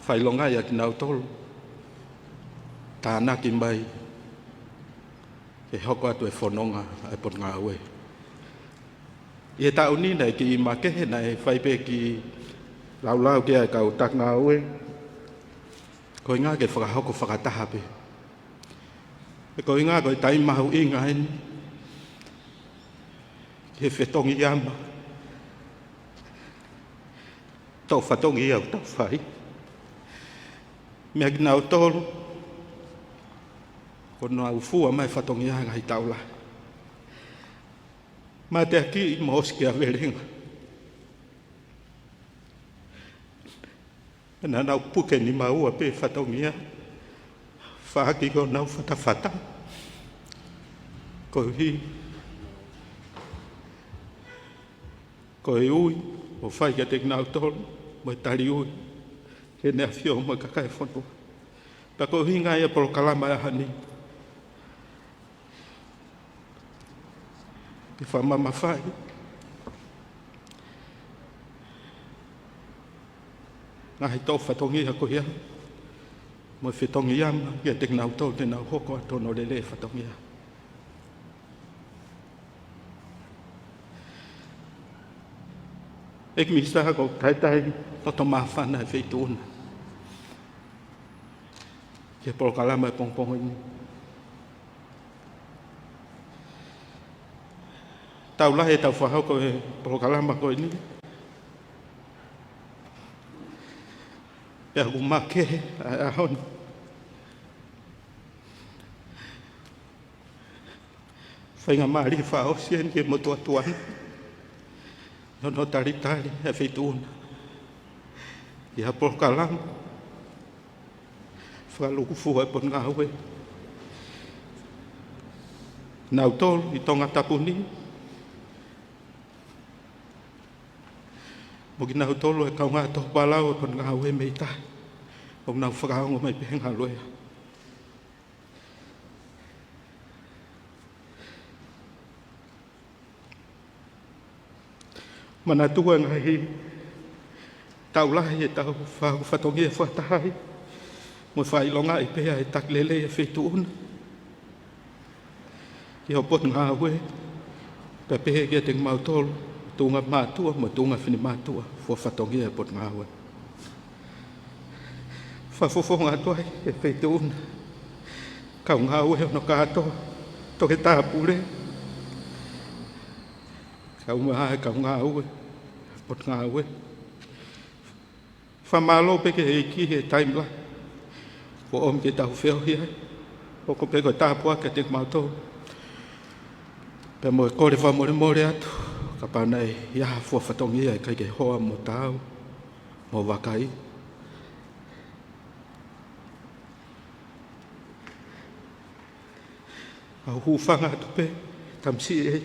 fakaʻilongaʻi ʻa kinautolu, tānaki mai ke hoko atu e fononga ʻa e Potungāue. ʻI he taʻu ni naʻe kiʻi makehe, naʻe fai pē kiʻi laulau ki ai e kau taki ngāue, ko e ʻuhinga ke fakahoko fakataha pē. He ko e ʻuhinga ko e taimi mahuʻinga eni ki he fetongi ama, toʻo fatongia ʻoku tau fai meiate kinautolu kuo nau fua mai fatongia he ngaahi taʻu lahi. Mateakiʻi mo ʻosikiavelenga. Naʻa nau puke nima ua pē fatongia, faʻaki ki honau fatafata. Koeʻuhi ko e ui ʻoku fai kiate kinautolu mo e tali ui ki heʻene ʻAfio mo e kakai e fonua. Pea ko e ʻuhinga ia e polokalama ʻi he ʻaho ni, ke fakamamafaʻi e ngaahi toʻo fatongia ko ia mo e fetongi ama kiate kinautolu te nau hoko atu hono lele e fatongia. ʻEiki Minisitā, ko e taimi loto māfana e Feituʻu na ki he polokalama ʻo e pongipongi ni. Taʻu lahi ʻetau fakahoko e polokalama ko eni, pea ʻoku makehe ʻa e ʻaho ni. Faingamālie fakaʻosi eni ke motuʻa atu ʻi hono talitali e Feituʻu na ʻi ha polokalama fakalūkufua e Potungāue. kinautolu ʻi Tongatapu ni, mo kinautolu e kaungā toʻu palau ʻo e Potungāue mei tahi, ʻoku nau fakaongo mai pē he ngāue. Manatuʻi e ngaahi taʻu lahi ʻetau fakafatongia fakataha ai, mo fakaʻilongaʻi pē ʻa e taki lelei ʻa e feituʻu na ki he Potungāue, pea pehē kiate kimautolu, tuʻunga mātuʻa mo tuʻunga finemātuʻa, fua fatongia ʻa e Potungāue. Fakafofonga atu ai e feituʻu na, kau ngāue hono kātoa, Toketā Pule, kau mai e kau ngāue Potungāue. Fakamālō pē ki he ʻEiki he taimi lahi kuo ʻomi ke tau feohi ai. Hoko pē ko e tāpuaki kiate kimautolu, pea mo e kole fakamolemole atu kapau naʻe ʻi ai ha fua fatongia ʻikai ke hoa mo taau mo vakai. ʻOku ou hūfanga atu pē, tamasiʻi ē,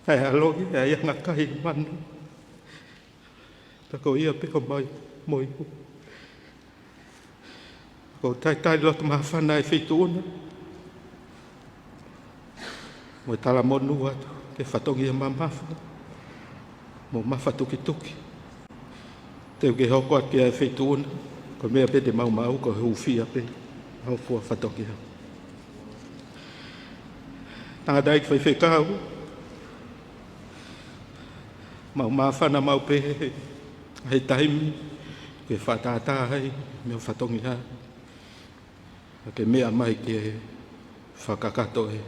ʻa e ʻaloʻi ʻa e anga kai manu, pea ko ia pē homau moihuʻi. ʻOku ou talitali loto māfana e feituʻu na, mo e talamonū atu ki he fatongia mamafa mo mafatukituki te u ke hoko atu ki ai e feituʻu na. Ko e meʻa pē te mau maʻu ko e hūfia pē ʻa e fua fatongia. Tangataʻeiki Faifekau, mau māfana maʻu pē he taimi ke fakatātā ai mei he fatongia, ke meʻa mai ke fakakakato e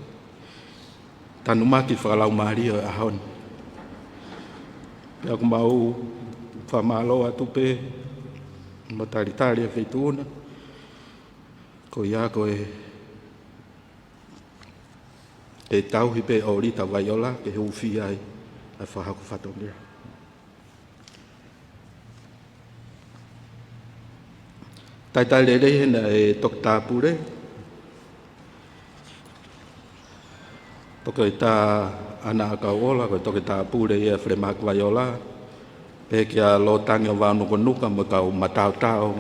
tanumaki fakalaumālie ʻo e ʻaho ni. Pea ʻoku mau fakamālō atu pē mo talitali e feituʻu na, ko ia ko e, ʻe tauhi pē ʻo Lita Vaiola ke hūfia ai ʻa e fakahoko fatongia. Talitali lelei heni ʻa e Toketā Pule, Toketā ʻAna ʻAkauʻola, ko e Toketā Pule ia ʻa Filemaki Vaiola, pehē kia Lōtangi ʻo Vaunukunuka mo e kau mataotao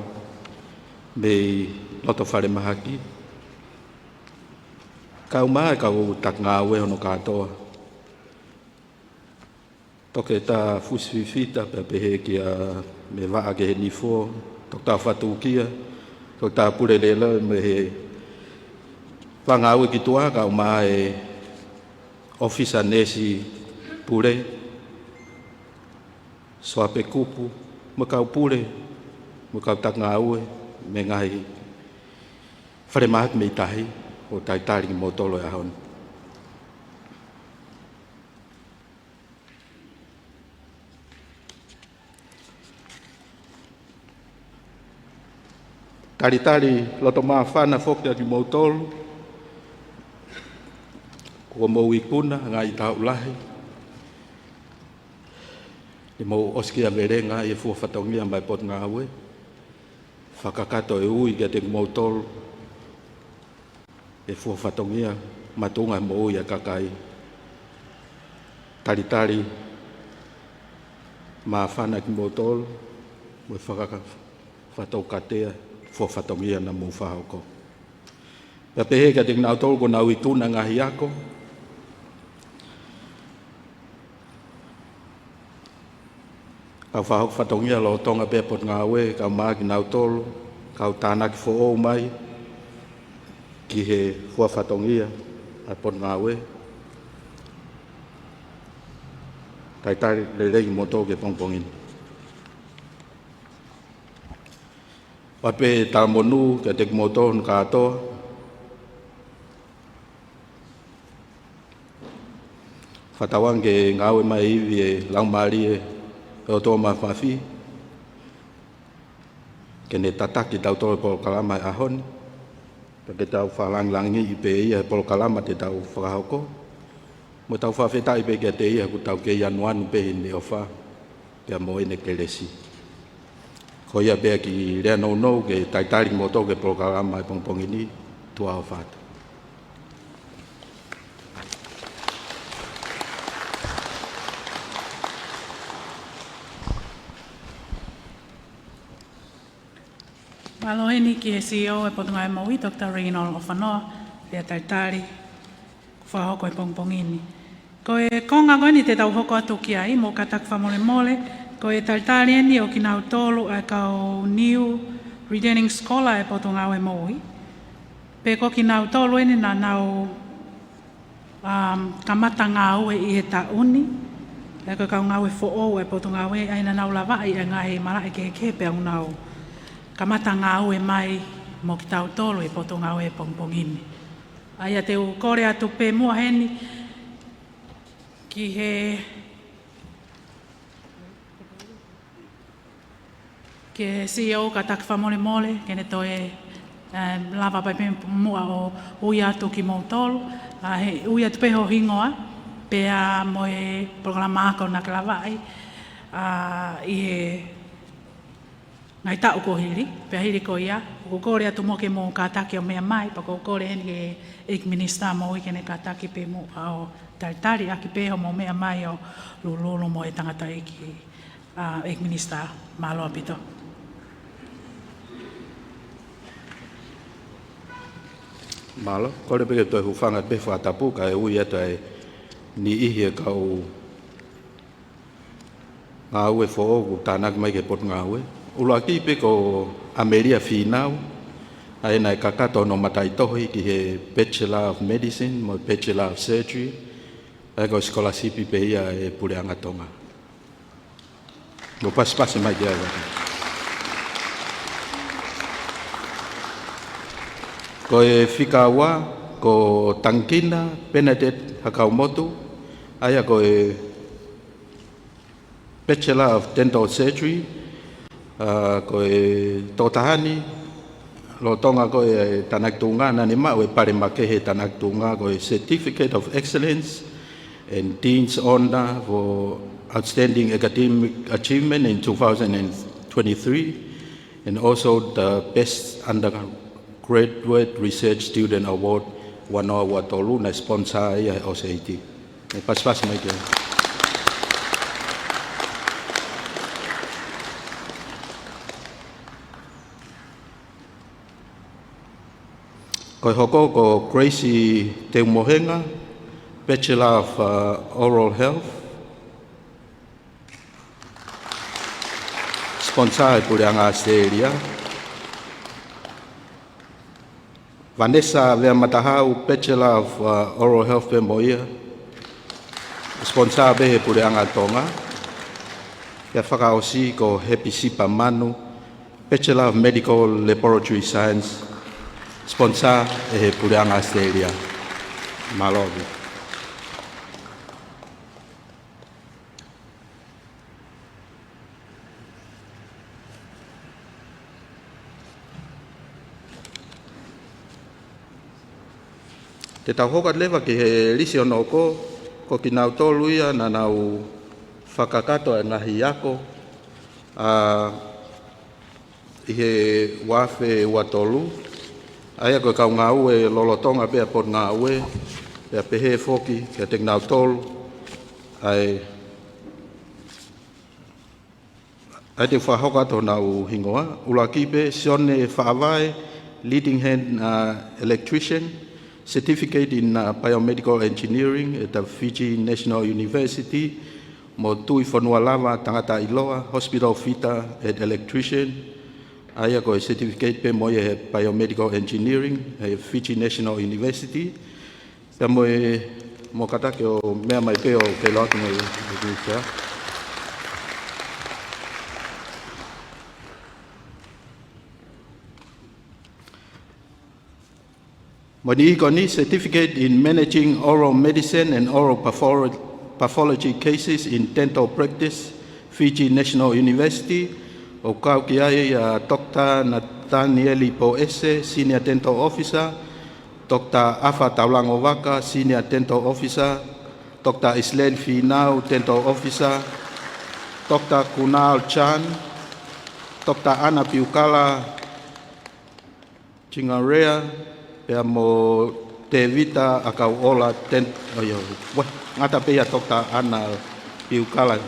mei loto falemahaki, kau mai e kau taki ngāue hono kātoa. Toketā Fusi Fifita, pea pehē kia Mevaʻa Kehenifo, Toketā Fatukia, Toketā Pule Leloi, mo e fanga ngāue ki tuʻa, kau mai e ʻōfisa neesi pule, soapekupu, mo e kau pule, mo e kau taki ngāue mei he ngaahi falemahaki mei tahi, ʻoku talitali kimoutolu he ʻaho ni. Talitali loto māfana foki ʻa kimoutolu kuo mou ikuna ngaahi taʻu lahi, ʻi hoʻomou ʻosikiavelenga ʻi he fua fatongia maʻa e Potungāue. Fakakakato e ui kiate kimoutolu e fua fatongia maʻa e tuʻunga moʻui ʻa e kakai. Talitali māfana kimoutolu, mo e fakaka-, fakataukatea e fua fatongia naʻa mou fakahoko. Pea pehē kiate kinautolu kuo nau ikuna ngaahi ako, kau fakahoko fatongia lolotonga pē ʻa e Potungāue, kau mai kinautolu kau tānaki foʻou mai ki he fua fatongia ʻa e Potungāue. Talitali lelei kimoutolu ki he pongipongi ni. Pea pehē talamonū kiate kimoutolu hono kātoa. Fakatauange ke ngāue mai e ivi ʻo e Laumālie ʻo e ʻOtua Māfimafi ke ne tataki kitautolu he polokalama he ʻaho ni, pea ke tau fakalangilangiʻi pē ia he polokalama te tau fakahoko. Mo tau fakafetaʻi pē kiate ia he ʻoku tau kei anuanu pē ʻi heʻene ʻofa pea mo ʻene kelesi. Ko ia pē ʻa e kiʻi lea nounou ke talitali kimoutolu ki he polokalama he pongipongi ni. Tuʻa ʻofa atu. Mālō eni ki he C E O ʻo e Potungāue Moʻui, Doctor Reginald ʻOfanoa, pea talitali kuo fakahoko he pongipongi ni. Ko e konga ko eni te tau hoko atu ki ai, mou kātaki fakamolemole, ko e talitali eni ʻo kinautolu ʻa e kau new returning scholar ʻa e Potungāue Moʻui. Pe ko kinautolu eni naʻa nau, um, kamata ngāue ʻi he taʻu ni, ʻa ia ko e kau ngāue foʻou ʻa e Potungāue, ʻa ia naʻa nau lavaʻi ʻa e ngaahi malaʻe kehekehe pea ʻoku nau kamata ngāue mai mo kitautolu ʻi he Potungāue he pongipongi ni. ʻA ia te u kole atu pē muʻa heni ki he, ki he C E O, kātaki fakamolemole ke ne toe, eh, lava pē muʻa ʻo ui atu kimoutolu, ʻa, he ui atu pē ho hingoa, pea mo e polokalama ako naʻa ke lavaʻi, ʻa, ʻi he ngaahi taʻu kuo hili, pea hili ko ia, ʻoku ou kole atu muʻa ke mou kātaki ʻo meʻa mai, pea ʻoku ou kole heni ki he ʻEiki Minisitā Moʻui ke ne kātaki pē muʻa ʻo talitali ʻaki pē hoʻomou meʻa mai ʻo lulululu mo e tangataʻeiki, ʻa, ʻEiki Minisitā. Mālō ʻaupito. Mālō, kole pē ke toe hūfanga pē he fakatapu kae ui atu ʻa e niʻihi ʻo e kau ngāue foʻou kuo tānaki mai ki he Potungāue. ʻUluaki pē ko ʻAmelia Fīnau, ʻa ia naʻe kakato hono mataʻitohi ki he Bachelor of Medicine mo e Bachelor of Surgery, ʻa ia ko e scholarship pē ia ʻa e Puleʻanga Tonga. Mou pasipasi mai ki ai. Ko e fika ua, ko Tangikina Bernadette Hakaumotu, ʻa ia ko e Bachelor of Dental Surgery, ʻa, ko e tokotaha ni, lolotonga ko e tānaki tuʻunga, naʻa ne maʻu e palema kehe tānaki tuʻunga, ko e Certificate of Excellence and Dean's Honor for Outstanding Academic Achievement in two thousand and twenty-three, and also the Best Undergraduate Research Student Award ua noa ua tolu, naʻe sponsor ia he O C A T. Mou pasipasi mai ki ai. Ko e hoko ko Gracie Teumohenga, Bachelor of, uh, Oral Health, sponsor ʻe he Puleʻanga ʻAositelēlia. Vanessa Veamatahau, Bachelor of, uh, Oral Health pē mo ia, sponsor pē ʻe he Puleʻanga Tonga. Pea fakaʻosi ko Hepisipa Manu, Bachelor of Medical Laboratory Science, sponsor ʻe he Puleʻanga ʻAositelēlia. Mālō. Te tau hoko atu leva ki he lisi hono hoko, ko kinautolu ia naʻa nau fakakakato e ngaahi ako, ʻa, ʻi he ua afe ua tolu, ʻa ia ko e kau ngāue lolotonga pē ʻa e Potungāue, pea pehē foki kiate kinautolu, ʻa e, ʻa ia te u fakahoko atu honau hingoa, ʻuluaki pē, Sione Faʻavae, Leading Hand, uh, Electrician, Certificate in, uh, Biomedical Engineering at the Fiji National University, mo Tuʻifonualava Tangataʻiloa, Hospital Fitter at Electrician, ʻa ia ko e certificate pē mo ia he Biomedical Engineering, he Fiji National University. Pea mo e, mou kātaki ʻo meʻa mai pē ʻo feʻiloaki mo e, mo e Minisitā. Mo e niʻihi ko eni, Certificate in Managing Oral Medicine and Oral Patholo-, Pathology Cases in Dental Practice, Fiji National University, ʻoku kau ki ai ʻa Doctor Natanieli Poese, Senior Dental Officer, Doctor ʻAfa Taulangovaka, Senior Dental Officer, Doctor Isileli Fīnau, Dental Officer, Doctor Kunal Chan, Doctor ʻAna Piukala Chingarea, Pea mo Tevita ʻAkauʻola Ten-, ʻo ʻio, ua, ngata pē ʻia Toketā ʻAna Piukala,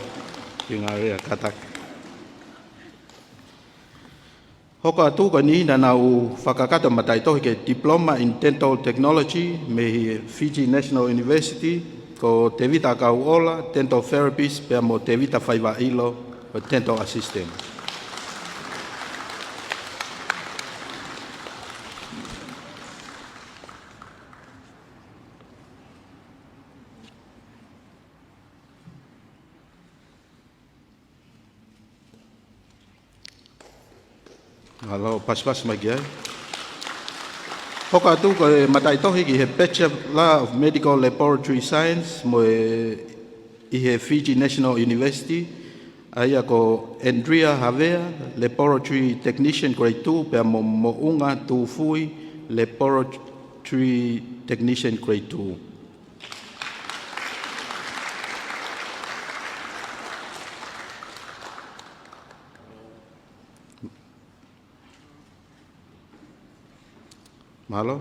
Piungalea, kātaki. Hoko atu ko eni naʻa nau fakakakato mataʻitohi ki he Diploma in Dental Technology mei he Fiji National University, ko Tevita ʻAkauʻola, Dental Therapist, pea mo Tevita Faivaʻilo, ko Dental Assistant. Mālō, pasipasi mai ki ai. Hoko atu ko e mataʻitohi ki he Bachelor of Medical Laboratory Science mo e ʻi he Fiji National University, ʻa ia ko Andrea Havea, Laboratory Technician Grade two, pea mo Moʻunga Tūfui, Laboratory Technician Grade two. Mālō.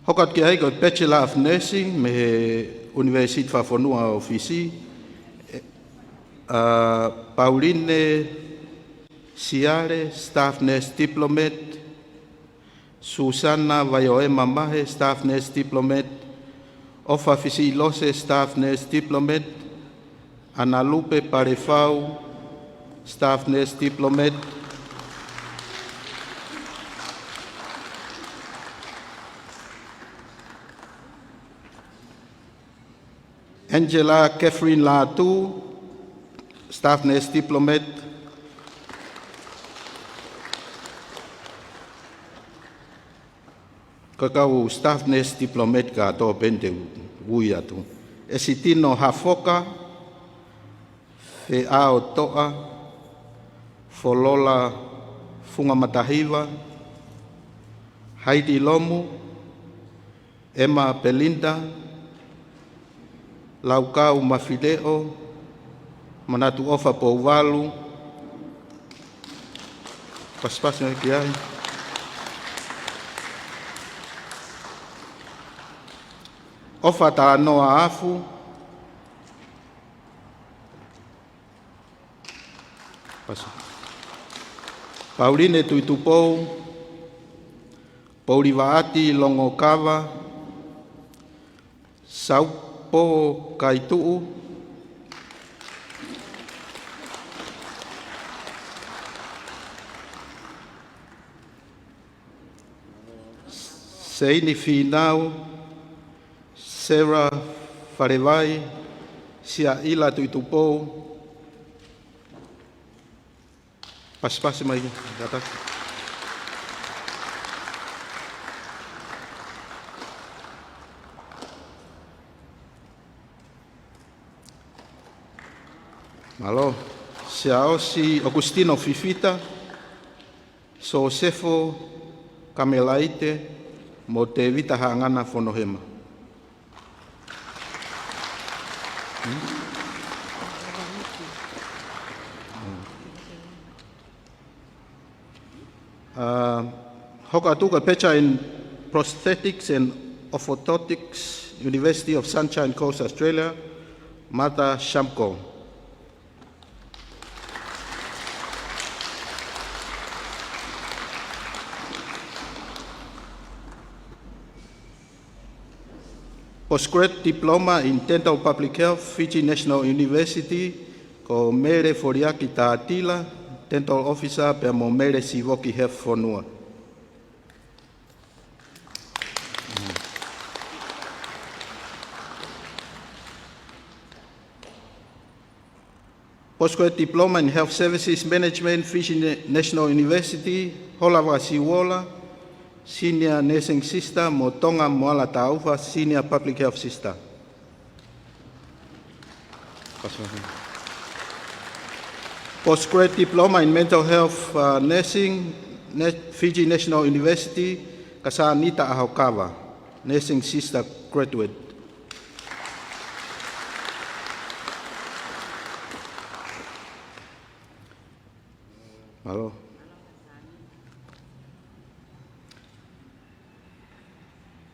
Hoko atu ki ai ko e Bachelor of Nursing mei he University Fakafonua ʻo Fisi, ʻa Pauline Siale, Staff Nurse Diplomat, Susana Vaioema Mahe, Staff Nurse Diplomat, ʻOfa Fisiʻilose, Staff Nurse Diplomat, ʻAna Lupe Palefau, Staff Nurse Diplomat, Angela Catherine Lātū, Staff Nurse Diplomat. Ko e kau Staff Nurse Diplomat kātoa pē eni te u ui atu. ʻEsitino Hafoka, Feʻao Toʻa, Folola Funga Matahiva, Haiti Lomu, Emma Belinda, Laukau Mafileʻo, Manatuʻofa Pouvalu, pasipasi mai ki ai. ʻOfa Talanoa Afu, Pasi. Pauline Tuitupou, Poulivaʻati Longokava, Saupo Kaituʻu, Seini Fīnau, Sarah Falevai, Siaʻila Tuitupou, pasipasi mai, kātaki. Mālō. Siaosi ʻOkusitino Fifita, Sosefo Kamelaite, mo Tevita Haʻangana Fonohema. Uh, hoko atu ko e Bachelor in Prosthetics and Orthodontics, University of Sunshine Coast, Australia, Martha Shamko. Postgrad Diploma in Dental Public Health, Fiji National University, ko Mele Foliaki Tātila, Dental Officer, pea mo Mele Sivoki Health Fonua. Postgrad Diploma in Health Services Management, Fiji Na-, National University, Hola Vakasiuola, Senior Nursing Sister, mo Tonga Moala Taufa, Senior Public Health Sister. Postgrad Diploma in Mental Health, uh, Nursing, Na-, Fiji National University, Kasanita ʻAhokava, Nursing Sister Graduate. Mālō.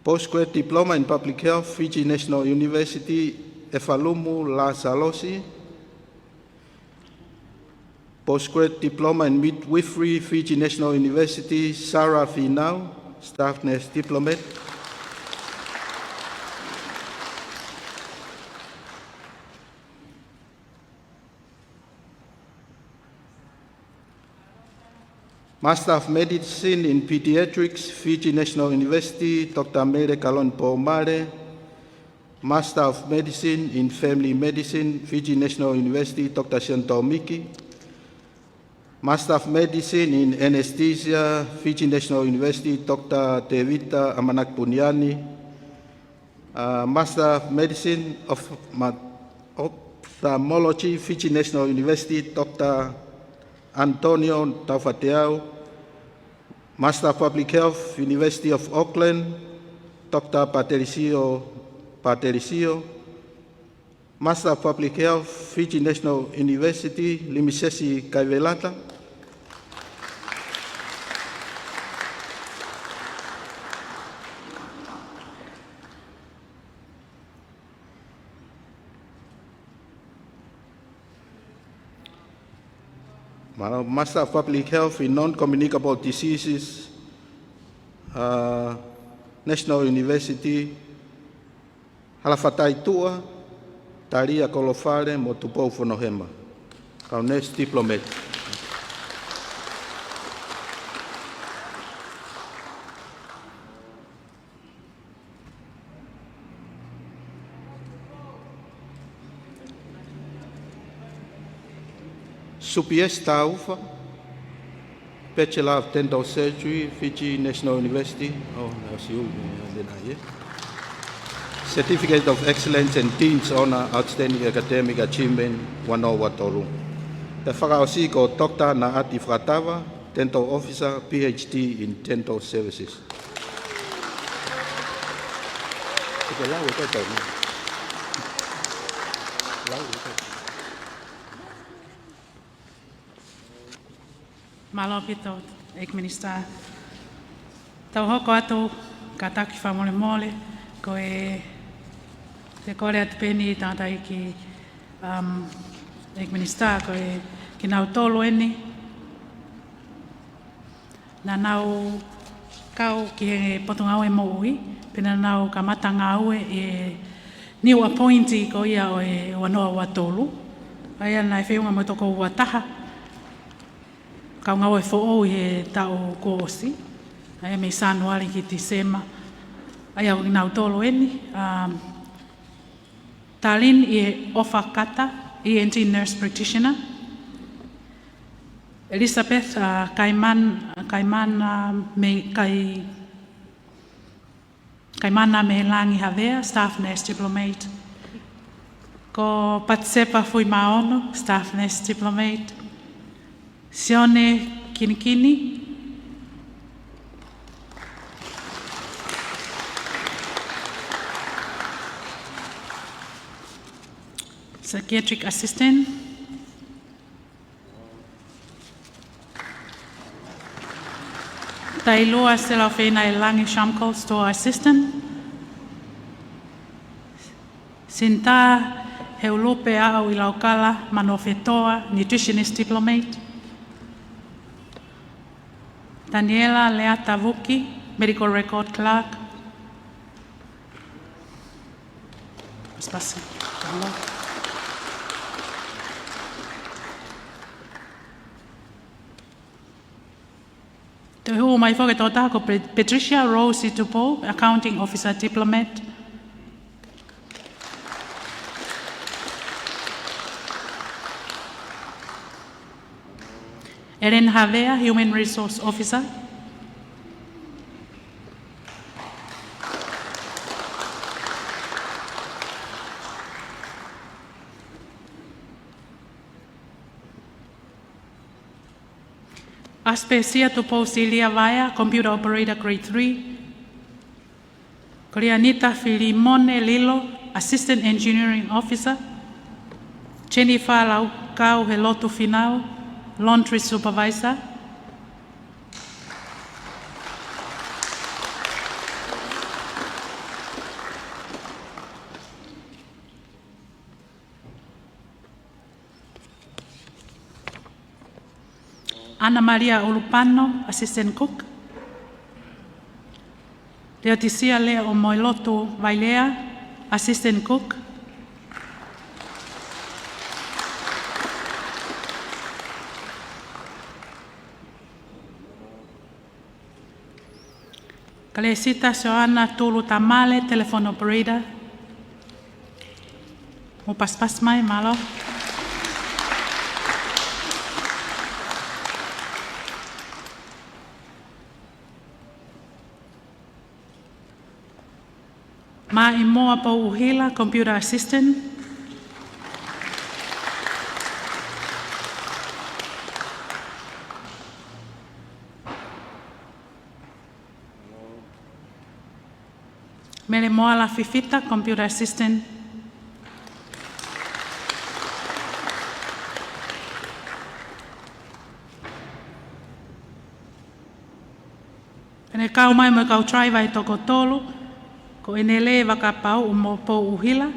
Postgraduate Diploma in Public Health, Fiji National University, ʻEfalumu Lāsalosi. Postgraduate Diploma in Midwifery, Fiji National University, Sarah Finau, Staff Nurse Diplomate. Master of Medicine in Pediatrics, Fiji National University, Doctor Mele Kaloni Pomale. Master of Medicine in Family Medicine, Fiji National University, Doctor Sione Tōmiki. Master of Medicine in Anesthesia, Fiji National University, Doctor Tevita Amanaki Puniani. Uh, Master of Medicine of Ma-, Ophthalmology, Fiji National University, Doctor Antonio Taufateau. Master of Public Health, University of Auckland, Doctor Patelisio Patelisio. Master of Public Health, Fiji National University, Limisesi Kaivelata. Mālō. Master of Public Health in Non-Communicable Diseases, uh, National University, Halafatai Tuʻa, Talia Kolofale mo Tupou Fonohema. Kau Nurse Diplomate. Supiesi Taufa, Bachelor of Dental Surgery, Fiji National University. Oh, no, si u, yeah, then I, yeah. Certificate of Excellence and Dean's Honor, Outstanding Academic Achievement, ua noa ua tolu. Pea fakaʻosi ko Doctor Naʻati Fakatava, Dental Officer, P H D in Dental Services. Mālō ʻaupito, ʻEiki Minisitā. Tau hoko atu, kātaki fakamolemole, ko e, te u kole atu pē ʻeni tangataʻeiki, um, ʻEiki Minisitā, ko e kinautolu ʻeni naʻa nau kau ki he Potungāue Moʻui, pea naʻa nau kamata ngāue ʻi he new appointee ko ia ʻo e ua noa ua tolu. ʻA ia naʻe feʻunga mo e toko ua taha kau ngāue foʻou ʻi he taʻu kuo ʻosi, ʻa ia mei Sānuali ki Tīsema. ʻA ia ko kinautolu ʻeni, um, Talin ʻIe ʻOfa Kata, E N T Nurse Practitioner. Elizabeth, uh, Kaiman-, Kaiman-, uh, Mei-, Kai-, Kaimana Meilangi Havea, Staff Nurse Diplomate. Ko Patisepa Fuimaono, Staff Nurse Diplomate. Sione Kinikini. Psychiatric Assistant. Tailua Selafeina ʻElangi Shamkol, Store Assistant. Sinta Heulupe Aʻu ʻi Laukala Manofetoa, Nutritionist Diplomate. Daniela Leata Vuki, Medical Record Clerk. Pasipasi. Toe hū mai foki e tokotaha ko Pe-, Patricia Rose Tupou, Accounting Officer Diplomate. Ellen Havea, Human Resource Officer. Aspesia Tupou Silia Vaea, Computer Operator Grade three. Kolianita Filimone Lilo, Assistant Engineering Officer. Jennifer Laukau Helotu Finau, Laundry Supervisor. Ana Malia Ulupano, Assistant Cook. Leotisia Leʻomoelotu Vailea, Assistant Cook. Kalesita Soana Tulu Tamale, telephone operator. Mou pasipasi mai, mālō. Maʻimoa Pouʻuhila, computer assistant. Mele Moala Fifita, computer assistant. Pea ne kau mai mo e kau driver ʻe toko tolu, ko ʻEnele Vakapauʻu mo Pouʻuhila,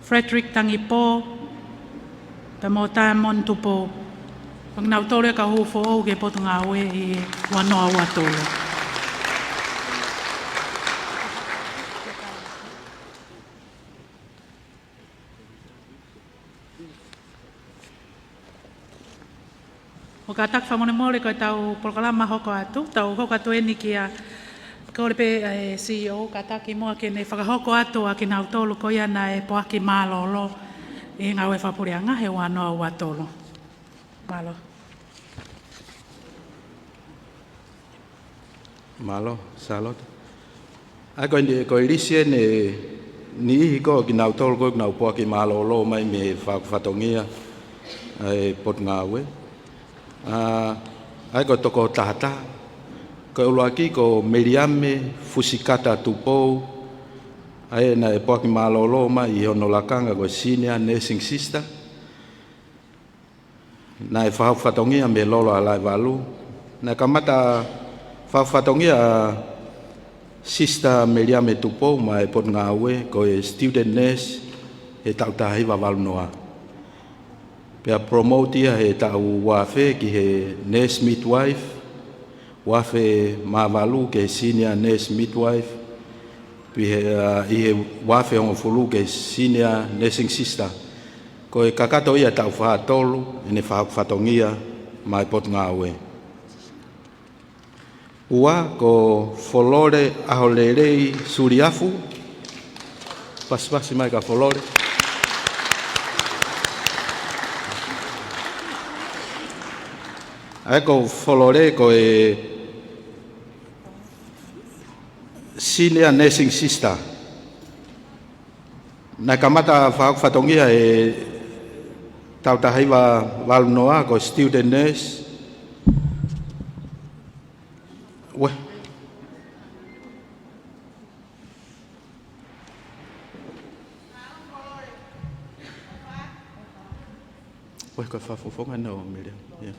Frederick Tangipō, pea mo Diamond Tupou. Ko kinautolu e kau hū foʻou ki he Potungāue ʻi he ua noa ua tolu. ʻOku kātaki fakamolemole ko ʻetau polokalama hoko atu, tau hoko atu eni kia, kole pē ʻe he C E O, kātaki muʻa ke ne fakahoko atu ʻa kinautolu ko ia naʻe poaki mālōlō ʻi he ngāue fakapuleʻanga he ua noa ua tolu. Mālō. Mālō, Sālote. ʻA ia ko e, ko e lisi eni e niʻihi ko ē kinautolu ko ē kuo nau poaki mālōlō mai mei he fatongia ʻa e Potungāue. ʻA, ʻa ia ko e toko taha taha. Ko e ʻuluaki ko Meliame Fusikata Tupou, ʻa ia naʻe poaki mālōlō mai ʻi hono lakanga ko e Senior Nursing Sister. Naʻe fakahoko fatongia mei he Lolo ʻa Laʻevalu. Naʻe kamata fakahoko fatongia ʻa Sister Meliame Tupou maʻa e Potungāue ko e student nurse he taʻu taha hiva valu noa. Pea promote ia he taʻu ua afe ki he nurse midwife, ua afe mā valu ki he senior nurse midwife, pea ʻi he, ʻa, ʻi he ua afe hongofulu ki he senior nursing sister. Ko e kakato ia taʻu fā tolu ʻene fakahoko fatongia maʻa e Potungāue. Ua, ko Folole ʻAholelei Suliafu. Pasipasi mai kia Folole. ʻA ia ko Folole ko e senior nursing sister. Naʻe kamata fakahoko fatongia he taʻu taha hiva valu noa ko e student nurse. Ue. Ue, ko e fakafofonga ʻena ʻo Mele. Ia.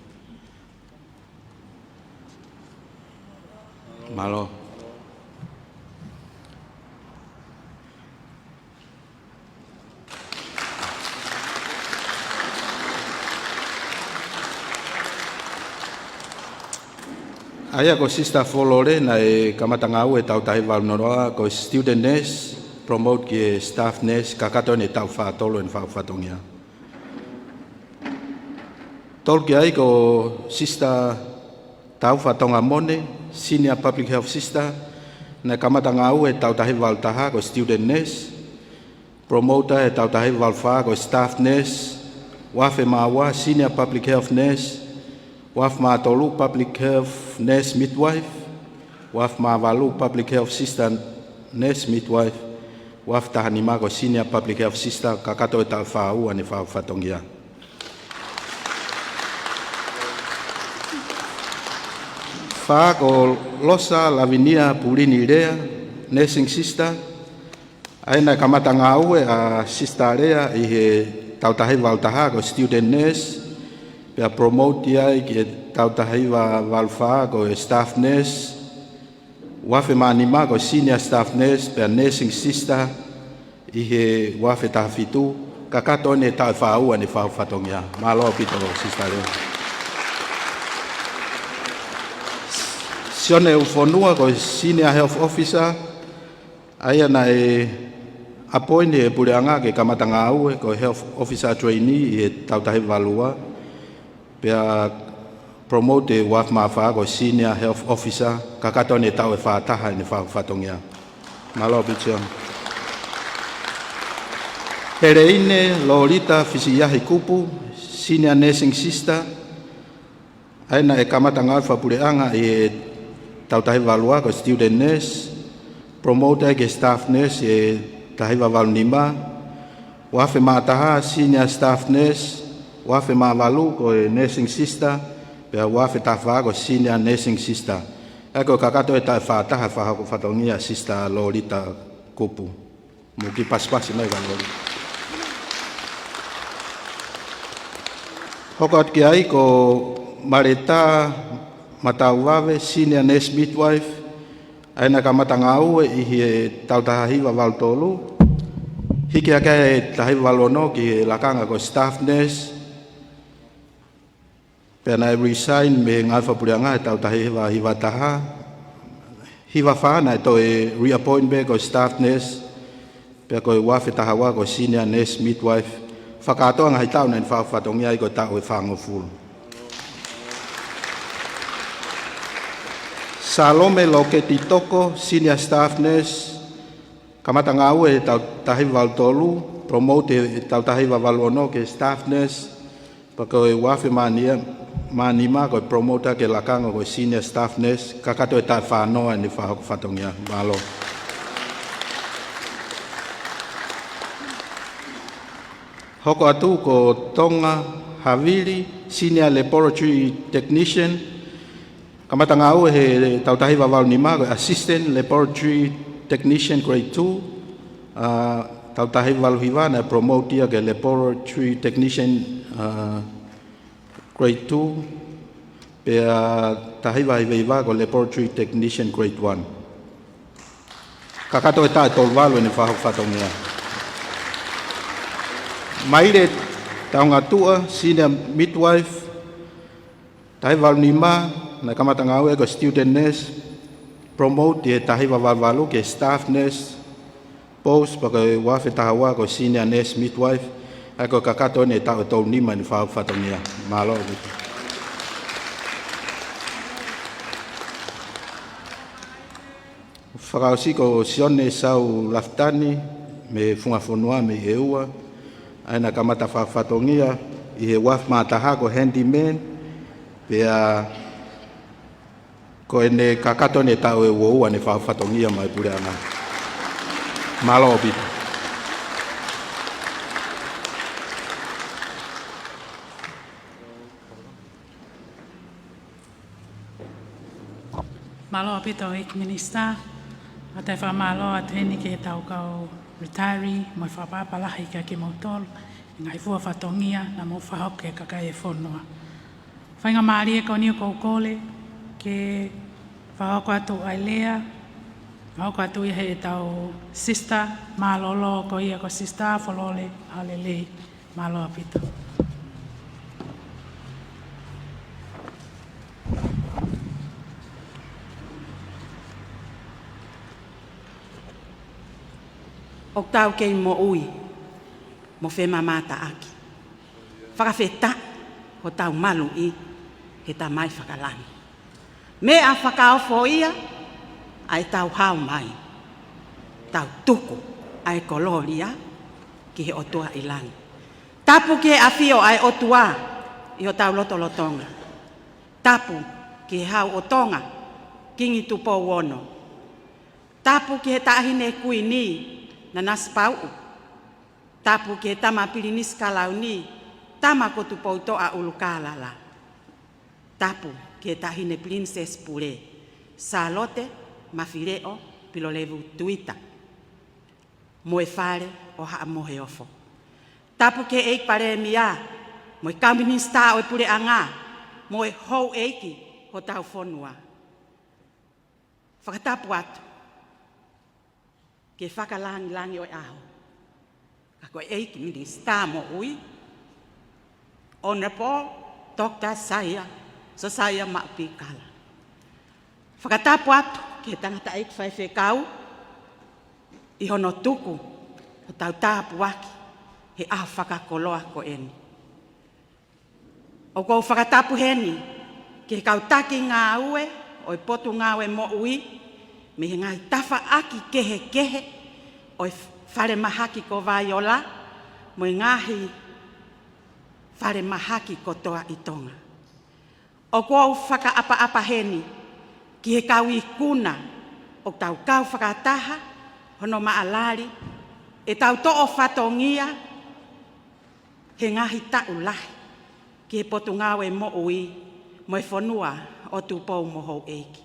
Mālō. ʻA ia ko Sister Folole naʻe kamata ngāue taʻu taha hiva valu noa ko e student nurse, promote ki he staff nurse, kakato ʻene taʻu fā tolu ʻene fakahoko fatongia. Tolu ki ai ko Sister Taufa Tongamone, Senior Public Health Sister, naʻe kamata ngāue taʻu taha hiva valu taha ko e student nurse, promote he taʻu taha hiva valu fā ko e staff nurse, ua afe mā ua Senior Public Health Nurse, ua afe mā tolu Public Health Nurse Midwife, ua afe mā valu Public Health Sister Nurse Midwife, ua afe taha nima ko e Senior Public Health Sister, kakato e taʻu fā ua ʻene fakahoko fatongia. Fā ko Losa Lavinia Pulini Lea, Nursing Sister, ʻa ia naʻe kamata ngāue ʻa Sister Lea ʻi he taʻu taha hiva valu taha ko e student nurse, pea promote ai ki he taʻu taha hiva valu fā ko e staff nurse, ua afe mā nima ko e senior staff nurse, pea nursing sister ʻi he ua afe taha fitu, kakato ʻene taʻu fā ua ʻene fakahoko fatongia. Mālō ʻaupito Sister Lea. Sione ʻUlufonua ko e Senior Health Officer, ʻa ia naʻe appoint ʻe he puleʻanga ke kamata ngāue ko e Health Officer Trainee ʻi he tau taha hiva valu ua, pea promote ʻi he ua afe mā fā ko e Senior Health Officer, kakato ʻene taʻu ʻe fā taha ʻene fai fatongia. Mālō ʻaupito. Heleine Lolita Fisiʻiahi Kupu, Senior Nursing Sister, ʻa ia naʻe kamata ngāue fakapuleʻanga ʻi he tau taha hiva valu ua ko e Student Nurse, promote ai ki he Staff Nurse ʻi he taha hiva valu nima, ua afe mā taha Senior Staff Nurse, ua afe mā valu ko e Nursing Sister, pea ua afe taha fā ko e Senior Nursing Sister. ʻA ia ko e kakato e taʻu ʻe fā taha ʻene fakahoko fatongia ʻa Sister Lolita Kupu. Mou kiʻi pasipasi mai ka Lolita. Hoko atu ki ai ko Maleta Matauvave, Senior Nurse Midwife, ʻa ia naʻe kamata ngāue ʻi he tau taha hiva valu tolu, hiki hake he taha hiva valu ono ki he lakanga ko e Staff Nurse, pea naʻe resign mei he ngāue fakapuleʻanga he tau taha hiva hiva taha, hiva fā naʻe toe reappoint pē ko e Staff Nurse, pea ko e ua afe taha ua ko e Senior Nurse Midwife, fakakātoa ngaahi taʻu naʻe fakahoko fatongia ai ko e taʻu ʻe fāngofulu. Salome Loketi Toko, Senior Staff Nurse, kamata ngāue he tau taha hiva valu tolu, promote he tau taha hiva valu ono ki he Staff Nurse, pea ko e ua afe mā nima, mā nima ko e promote ki he lakanga ko e Senior Staff Nurse, kakato e taʻu ʻe fā noa ʻene fakahoko fatongia. Mālō. Hoko atu ko Tonga Havili, Senior Laboratory Technician, kamata ngāue he tau taha hiva valu nima ko e Assistant Laboratory Technician Grade two, ʻa, tau taha hiva valu hiva naʻe promote ia ki he Laboratory Technician, ʻa, Grade two, pea taha hiva hiva hiva ko e Laboratory Technician Grade one. Kakato e taʻu ʻe tolu valu ʻene fakahoko fatongia. Maile Taungatuʻa, Senior Midwife, taha hiva valu nima, naʻe kamata ngāue ko e Student Nurse, promote ʻi he taha hiva valu valu ki he Staff Nurse post, pea ko e ua afe taha ua ko e Senior Nurse Midwife, ʻa ia ko e kakato ʻene taʻu ʻe tolu nima ʻene fakahoko fatongia. Mālō. Fakaʻosi ko Sione Sau Lafitani mei Funga Fonua mei ʻEua, ʻa ia naʻe kamata fakahoko fatongia ʻi he ua afe mā taha ko e handyman, pea ko ʻene kakato ʻene taʻu ʻe ua ua ʻene fakahoko fatongia maʻá e puleʻanga. Mālō ʻaupito. Mālō ʻaupito ʻEiki Minisitā, ʻoku ou fakamālō atu heni ki heʻetau kau retiree, mo e fakaʻapaʻapa lahi kiate kimoutolu, ʻi he ngaahi fua fatongia naʻa mou fakahoko ki he kakai e fonua. Faingamālie ko eni ʻoku ou kole ke fakahoko atu ʻa e lea, fakahoko atu ia heʻetau sister mālōlō ko ia ko Sister Folole ʻAlelei. Mālō ʻaupito. ʻOku tau kei moʻui mo femamataʻaki. Fakafetaʻi hotau maluʻi he Tamai fakalangi. Meʻa fakaofo ia ʻa ʻetau hao mai. Tau tuku ʻa e kolōlia ki he ʻOtua ʻi langi. Tapu ki he ʻafio ʻa e ʻOtua ʻi hotau lotolotonga. Tapu ki he Hau ʻo Tonga, Kingi Tupou Ono. Tapu ki he Taʻahine Kuini Nanasipauʻu. Tapu ki he Tama Pilinisi Kalauni, Tama ko Tupoutoʻa ʻUlukālala. Tapu ki he Taʻahine Pilinisesi Pule, Sālote Mafileʻo Pilolevu Tuita, mo e fale ʻo Haʻa Moheofo. Tapu ki he ʻEiki Palēmia, mo e kau minisitā ʻo e puleʻanga, mo e houʻeiki hotau fonua. Fakatapu atu ki he fakalangilangi ʻo e ʻaho, ka ko e ʻEiki Minisitā Moʻui, Honourable Doctor Saia, Sosaia Maʻu Pikala. Fakatapu atu ki he tangataʻeiki faifekau ʻi hono tuku hotau tāpuaki he ʻaho fakakoloa ko eni. ʻOku ou fakatapu heni ki he kau taki ngāue ʻo e Potungāue Moʻui mei he ngaahi tafaʻaki kehekehe ʻo e falemahaki ko Vaiola mo e ngaahi falemahaki kotoa ʻi Tonga. ʻOku ou fakaʻapaʻapa heni ki he kau ikuna ʻoku tau kau fakataha hono maʻalali ʻetau toʻo fatongia he ngaahi taʻu lahi ki he Potungāue Moʻui mo e fonua ʻo Tupou mo Houʻeiki.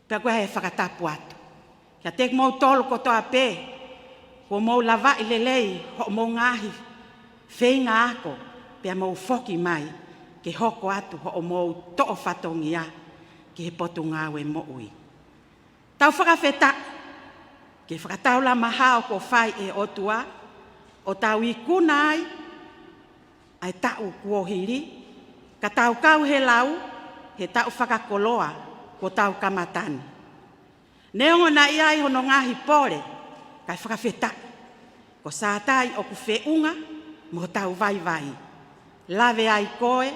Pea ko e fakatapu atu kiate kimoutolu kotoa pē kuo mou lavaʻi lelei hoʻomou ngaahi feinga ako pea mou foki mai ke hoko atu hoʻomou toʻo fatongia ki he Potungāue Moʻui. Tau fakafetaʻi ki he fakataulama hao kuo fai ʻe he ʻOtua ʻo tau ikuna ai ʻa e taʻu kuo hili, ka tau kau he lau he taʻu fakakoloa kuo tau kamata ni. Neongo naʻe ʻi ai hono ngaahi pole, kae fakafetaʻi ko Sātai ʻoku feʻunga mo hotau vaivai. Lave ai koe,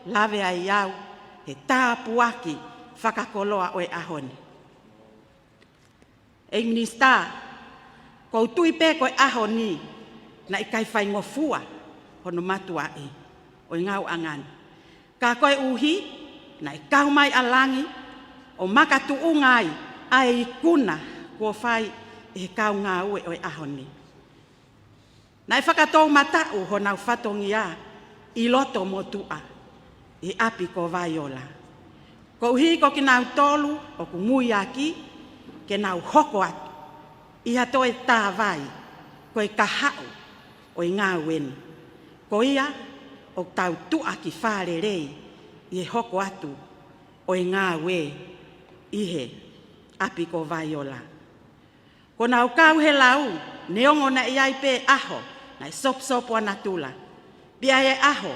lave ai au he tāpuaki fakakoloa ʻo e ʻaho ni. ʻEiki Minisitā, ʻoku ou tui pē ko e ʻaho ni naʻe ʻikai faingofua hono matuaʻi ʻo e ngāueʻanga ni. Ka koeʻuhi naʻe kau mai ʻa langi ʻo makatuʻunga ai ʻa e ikuna kuo fai ʻe he kau ngāue ʻo e ʻaho ni. Naʻe fakatoumataʻu honau fatongia ʻi loto motuʻa ʻi he ʻapi ko Vaiola. Koeʻuhi ko kinautolu ʻoku muiaki ke nau hoko atu ʻi ha toe tāvai ko e kahaʻu ʻo e ngāue ni. Ko ia ʻoku tau tuʻaki fālelei ʻi he hoko atu ʻo e ngāue ʻi he ʻapi ko Vaiola. Ko nau kau he lau, neongo naʻe ʻi ai pē ʻaho naʻe soposopo ʻa natula, pea ʻi ai ʻaho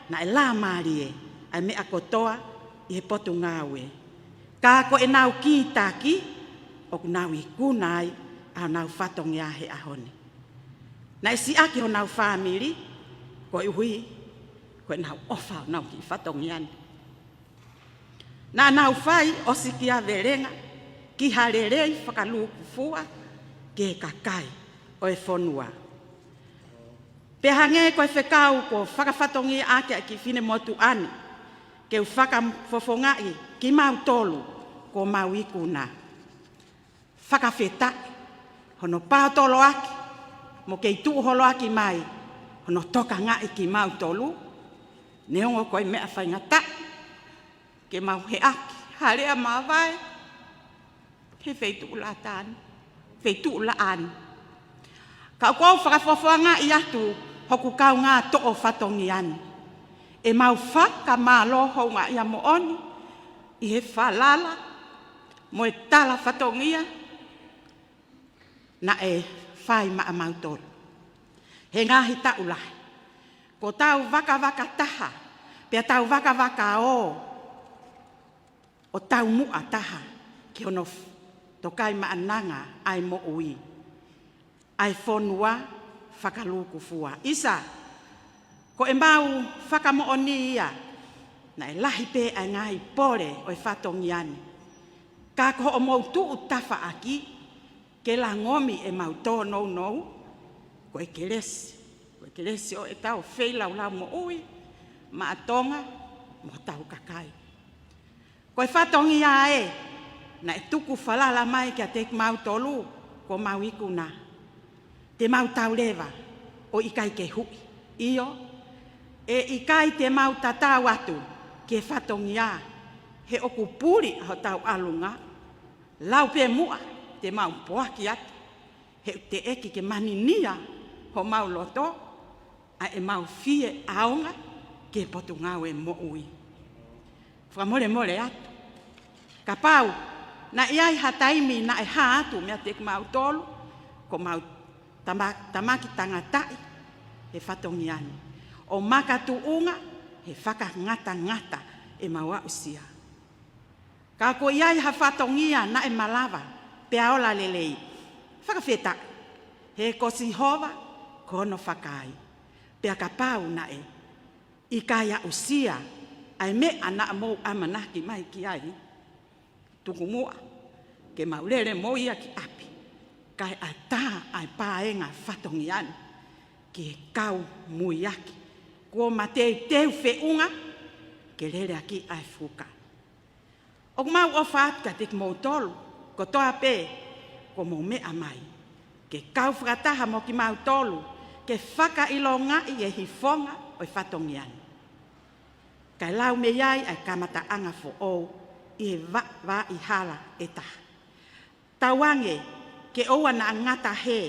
naʻe lāmālie ʻa e meʻa kotoa ʻi he Potungāue. Ka ko ʻenau kītaki ʻoku nau ikuna ai ʻa honau fatongia he ʻaho ni. Naʻe siʻaki honau fāmili koeʻuhi ko ʻenau ʻofa honau kiʻi fatongia ni. Naʻa nau fai ʻo sikia velenga ki ha lelei fakalūkufua ki he kakai ʻo e fonua. Pea hangē ko e fekau kuo fakafatongia ʻaki ʻa e kiʻi finemotuʻa ni ke u fakafofongaʻi kimautolu kuo mau ikuna. Fakafetaʻi hono paotoloaki mo kei tuʻuholoaki mai hono tokangaʻi kimautolu, neongo ko e meʻa faingataʻa ke mau heʻaki ha lea māvae he feituʻu laʻā ni, feituʻu laʻā ni. Ka ʻoku ou fakafofongaʻi atu hoku kaungā toʻo fatongia ni ʻemau fakamālō houngaʻia moʻoni ʻi he falala mo e tala fatongia naʻe fai maʻamautolu he ngaahi taʻu lahi. Ko tau vakavaka taha, pea tau vakavaka ō, ʻo taumuʻa taha ki hono f-, tokaimaʻananga ʻa e moʻui ʻa e fonua fakalūkufua. ʻIsa, ko ʻemau fakamoʻoni ia, naʻe lahi pē ʻa e ngaahi pole ʻo e fatongia ni. Ka ko hoʻomou tuʻu tafaʻaki ke langomi ʻemau tōnounou, ko e kelesi, ko e kelesi ʻo ʻetau feilaulau moʻui maʻa Tonga mo hotau kakai. Ko e fatongia ē naʻe tuku falala mai kiate kimautolu kuo mau ikuna. Te mau tau leva ʻo ʻikai ke huʻi. ʻIo, ʻe ʻikai te mau tatau atu ki he fatongia, he ʻoku puli ʻa hotau ʻalunga. Lau pē muʻa te mau poaki atu, he ʻoku teʻeki ke maninia homau loto ʻa ʻemau fie ʻaonga ki he Potungāue Moʻui. Fakamolemole atu, kapau naʻe ʻi ai ha taimi naʻe hā atu meiate kimautolu, ko mau tama-, tamaki tangataʻi he fatongia ni, ʻo makatuʻunga he fakangatangata ʻemau aʻusia. Ka ko ia ʻi ha fatongia naʻe malava, pea ola lelei. Fakafetaʻi, he ko Sihova ko hono fakaai. Pea kapau naʻe ʻikai aʻusia ʻa e meʻa naʻa mou ʻamanaki mai ki ai, tuku muʻa ke mau lele mo ia ki ʻapi, kae ʻatā ʻa e paenga fatongia ni ki he kau muiaki kuo mateuteu feʻunga ke lele ʻaki ʻa e fuka. ʻOku mau ʻofa atu kiate kimoutolu kotoa pē kuo mou meʻa mai ke kau fakataha mo kimautolu ke fakaʻilongaʻi e hifonga ʻo e fatongia ni, kae lau mei ai ʻa e kamataʻanga foʻou ʻi he va-, vaʻa hala ʻe taha. Tauange ke ʻoua naʻa ngata hē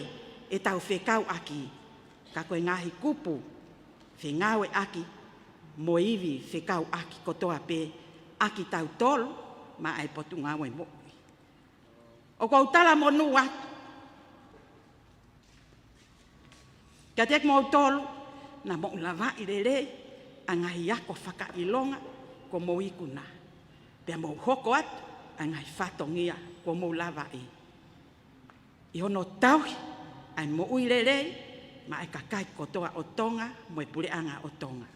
ʻetau fekauʻaki, ka ko e ngaahi kupu fengāueʻaki mo e ivi fekauʻaki kotoa pē ʻa kitautolu maʻa e Potungāue Moʻui. ʻOku ou talamonū atu kiate kimoutolu naʻa mou lavaʻi lelei ʻa e ngaahi ako fakaʻilonga kuo mou ikuna, pea mou hoko atu ʻa e ngaahi fatongia kuo mou lavaʻi ʻi hono tauhi ʻa e moʻui lelei maʻa e kakai kotoa ʻo Tonga mo e puleʻanga ʻo Tonga.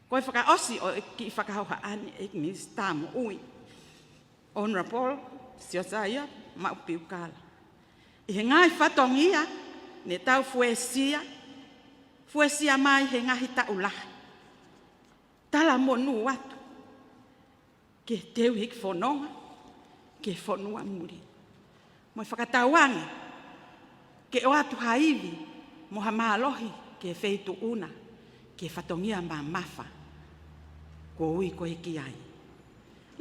Ko e fakaʻosi ʻo e kiʻi fakahohaʻa ni, ʻEiki Minisitā Moʻui, Honourable Siosaia Maʻu Piukala, ʻi he ngaahi fatongia ne tau fuesia, fuesia mai he ngaahi taʻu lahi, talamonū atu ki he teu hiki fononga ki he fonua muli, mo e fakatauange ke ʻoatu ha ivi mo ha mālohi ki he feituʻu na, ki he fatongia mamafa kuo ui koe ki ai.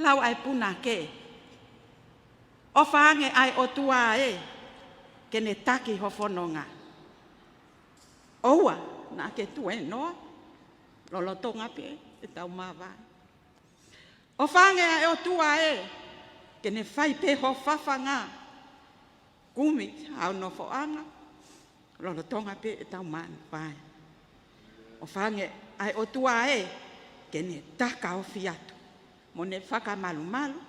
Lau ʻa e punake: ʻOfa ange ʻa e ʻOtua ē ke ne taki ho fononga. ʻOua naʻa ke tuēnoa, lolotonga pē ʻetau māvae. ʻOfa ange ʻa e ʻOtua ē ke ne fai pē ho fafanga, kumi hao nofoʻanga, lolotonga pē ʻetau māvae. ʻOfa ange ʻa e ʻOtua ē ke ne takaofi atu mo ne fakamalumalu,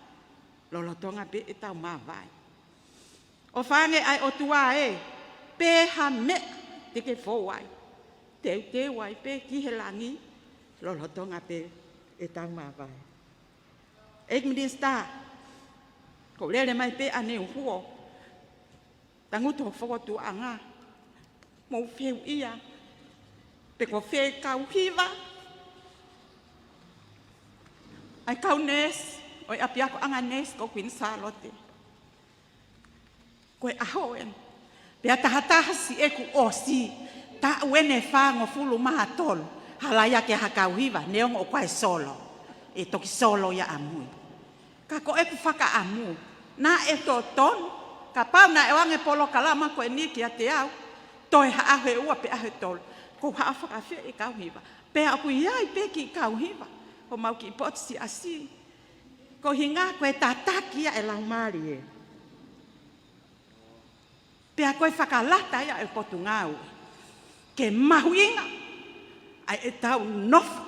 lolotonga pē ʻetau māvae. ʻOfa ange ʻa e ʻOtua ē, pe ha meʻa te ke fou ai, teuteu ai pē ki he langi, lolotonga pē ʻetau māvae. ʻEiki Minisitā, ko e lele mai pē ʻaneuhu ʻo tangutu ho fokotuʻuʻanga, mou fehuʻia pe ko fē kau hiva ʻa e kau neesi ʻo e ʻapiakoʻanga neesi ko Kuini Sālote. Ko e ʻaho eni, pea tahataha siʻeku ʻosi taʻu eni ʻe fāngofulu mā tolu, halaia ke ha kau hiva, neongo ʻoku ʻi ai e solo, ʻe toki solo ia ʻamui. Ka ko ʻeku fakaʻamu, naʻe totonu, kapau naʻe ʻoange polokalama ko eni kiate au, toe ha ʻaho ʻe ua pe ʻaho ʻe tolu, kou haʻu ʻo fakaafeʻi e kau hiva. Pea ʻoku ʻi ai pē kiʻi kau hiva ʻo homau kiʻi potu siasi. Ko e ʻuhinga ko e tataki ia ʻe he Laumālie. Pea ko e fakalata ia ʻa e Potungāue ke mahuʻinga ʻa ʻetau nofo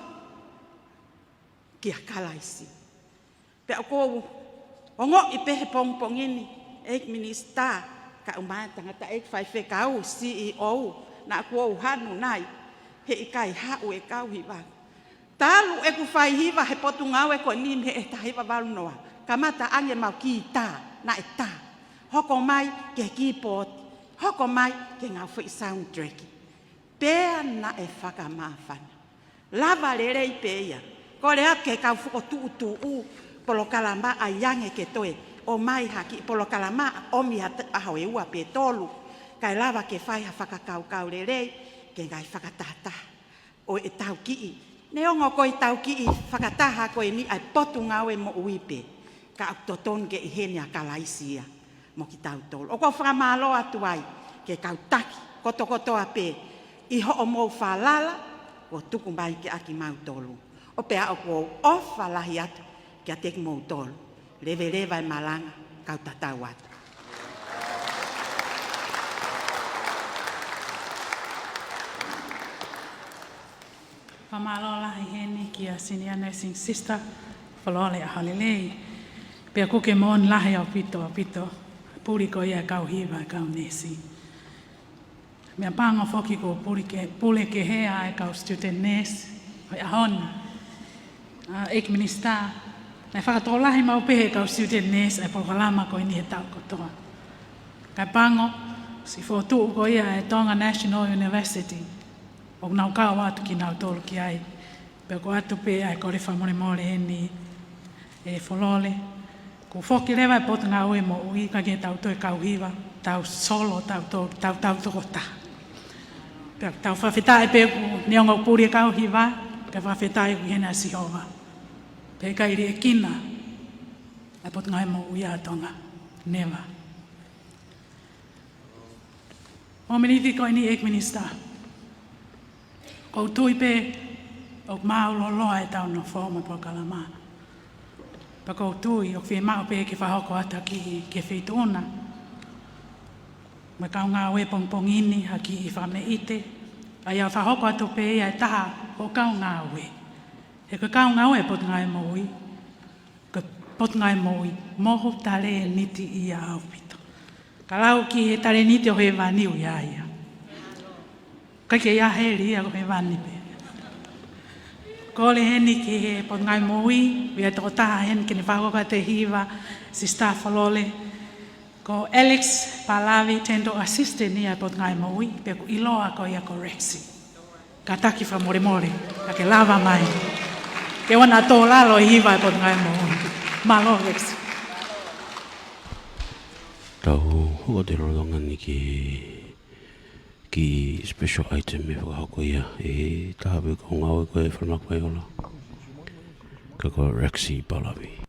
kia Kalaisi. Pea ʻoku ou ongoʻi pē he pongipongi ni, ʻEiki Minisitā, kae ʻumaʻā e tangataʻeiki faifekau, C E O, naʻa ku ou hanu nai he ʻikai haʻu e kau hiva. Talu ʻeku fai hiva he Potungāue ko eni mei he taha hiva valu noa, kamata ange ʻemau kītā, naʻe tā. Hoko mai ki he kīpooti, hoko mai ki he ngaahi foʻi sound track. Pea naʻe fakamāfana. Lava lelei pē ia. Kole atu ki he kau fokotuʻutuʻu polokalama ʻai ange ke toe ʻomai ha kiʻi polokalama, ʻomi ha t-, ʻaho ʻe ua pe tolu, kae lava ke fai ha fakakaukau lelei ki he ngaahi fakatahataha ʻo ʻetau kiʻi, neongo ko ʻetau kiʻi fakataha ko eni ʻa e Potungāue Moʻui pē, ka ʻoku totonu ke ʻi heni ʻa Kalaisi ia mo kitautolu. ʻOku ou fakamālō atu ai ki he kau taki kotokotoa pē ʻi hoʻomou falala kuo tuku mai kiate kimautolu. ʻO pea ʻoku ou ʻofa lahi atu kiate kimoutolu. Leveleva e malanga, kau tatau atu. Fakamālō lahi heni kia Senior Nursing Sister Kolole ʻa Halelei. Pea ʻoku ke moʻoni lahi ʻaupito, ʻaupito. Pule ko ia e kau hiva, e kau neesi. Meʻapango foki ko e pule ke, pule kehe ʻa e kau student nurse, ʻo e ʻaho ni. ʻA, ʻEiki Minisitā, naʻe fakatokolahi maʻu pē ʻe he kau student nurse ʻa e polokalama ko eni he taʻu kotoa. Kae pango, siʻi fokotuʻu ko ia ʻa e Tonga National University, ʻoku nau kau atu kinautolu ki ai. Pea ʻoku ʻoatu pē ʻa e kole fakamolemole heni ʻe Folole. Kuo foki leva e Potungāue Moʻui, ka ke tau toe kau hiva, tau solo, tau to-, tau, tau tokotaha. Pea tau fakafetaʻi pē ʻoku neongo pule kau hiva, ka fakafetaʻi ʻoku ʻi heni ʻa Sihova. Pea ʻikai liʻekina ʻa e Potungāue Moʻui ʻa Tonga. Never. Mo e miniti ko eni, ʻEiki Minisitā. ʻOku ou tui pē ʻoku māʻuloloa ʻetau nofo mo e polokalama. Pea ʻoku ou tui ʻoku fiemaʻu pē ke fakahoko atu ha kiʻi, kiʻi feituʻu na. Mo e kau ngāue pongipongi ni ha kiʻi fakameʻite. ʻA ia fakahoko atu pē ia ʻe taha ʻo e kau ngāue. He ko e kau ngāue ʻa e Potungāue Moʻui. Ko e Potungāue Moʻui, mohu talēniti ia ʻaupito. Ka lau ki he talēniti ʻo hēvani ʻoku ʻi ai ia. ʻIkai ke ʻi ai heli ia, ko hēvani pē. Kole heni ki he Potungāue Moʻui, ʻoku ʻi ai e tokotaha heni ke ne fakahoko atu e hiva, Sister Folole. Ko Alex Palavi, Dental Assistant ia ʻa e Potungāue Moʻui, pea ʻoku ʻiloa ko ia ko Rexy. Kātaki fakamolemole, ka ke lava mai. Ke ʻoua naʻa tō lalo e hiva ʻa e Potungāue Moʻui. Mālō, Rexy. Tau hoko atu lolotonga ni ki he kiʻi special item ʻe fakahoko ia ʻe he taha pē ʻo e kau ngāue ko e Falemahaki Paiola. Ka ko Rexy Palavi.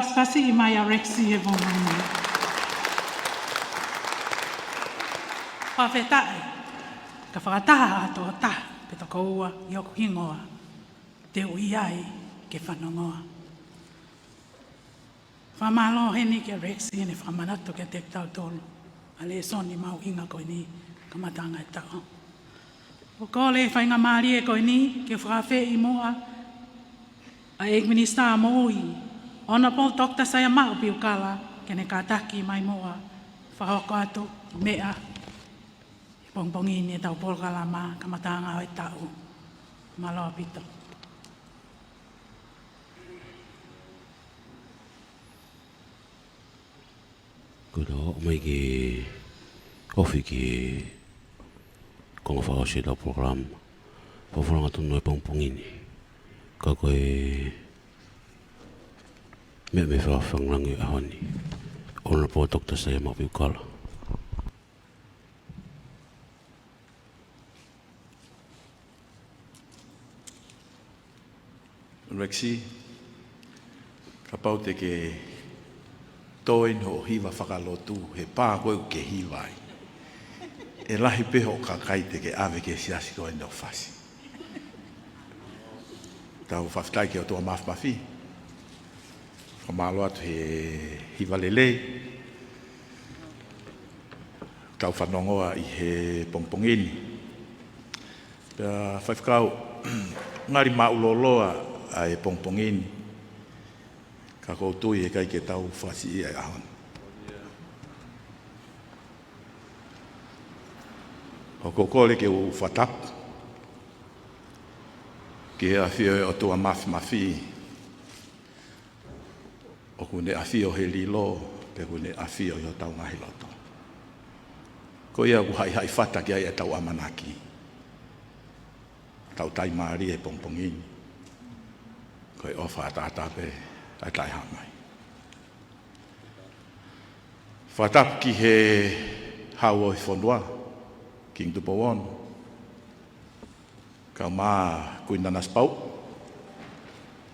Fakasiʻi mai ʻa Rexy he pongipongi ni. Fakafetaʻi, ka fakataha ʻa e tokotaha pe toko ua ʻi hoku hingoa, te u ʻi ai ke fanongoa. Fakamālō heni kia Rexy heʻene fakamanatu kiate kitautolu ʻa e lēsoni mahuʻinga ko eni kamataʻanga e taʻu. ʻOku ou kole he faingamālie ko eni ke fakaafeʻi muʻa ʻa e ʻEiki Minisitā Moʻui, Honourable Doctor Saiamaʻu Piukala, ke ne kātaki mai muʻa ʻo fakahoko atu e meʻa he pongipongi ni ʻetau polokalama kamataʻanga ʻo e taʻu. Mālō ʻaupito. Ko e tau ō mai ki he ofi ki he konga fakaʻosi ʻetau polokalama. Fakafofonga tonu e pongipongi ni. Ka ko e meʻa mei he fakafangalangi ʻaho ni, Honourable Doctor Saiamaʻu Piukala. Rexy, kapau te ke tō eni hoʻo hiva fakalotu he pā ko ē ʻoku ke hiva ai, ʻe lahi pē hoʻo kakai te ke ʻave ki he siasi ko eni ʻo fasi. Tau fakafetaʻi ki he ʻOtua Māfimafi. Fakamālō atu he hiva lelei tau fanongoa ʻi he pongipongi ni. Pea Faifekau, ngali māʻulōloa ʻa e pongipongi ni, ka ʻoku ou tui heʻikai ke tau fakasiʻi ʻa e ʻaho ni. ʻOku ou kole ke u fakatapu ki he ʻafio ʻo e ʻOtua Māfimafi, ʻoku ne ʻafio he lilo, pea ʻoku ne ʻafio ʻi hotau ngaahi loto. Ko ia ʻoku haʻihaʻi fata ki ai ʻetau ʻamanaki, tau taimālie he pongipongi ni. Ko e ʻofa ʻataʻatā pē ʻa e Taʻehāmai. Fakatapu ki he Hau ʻo e fonua, Kingi Tupou Ono, kae ʻumaʻā Kuini Nanasipauʻu,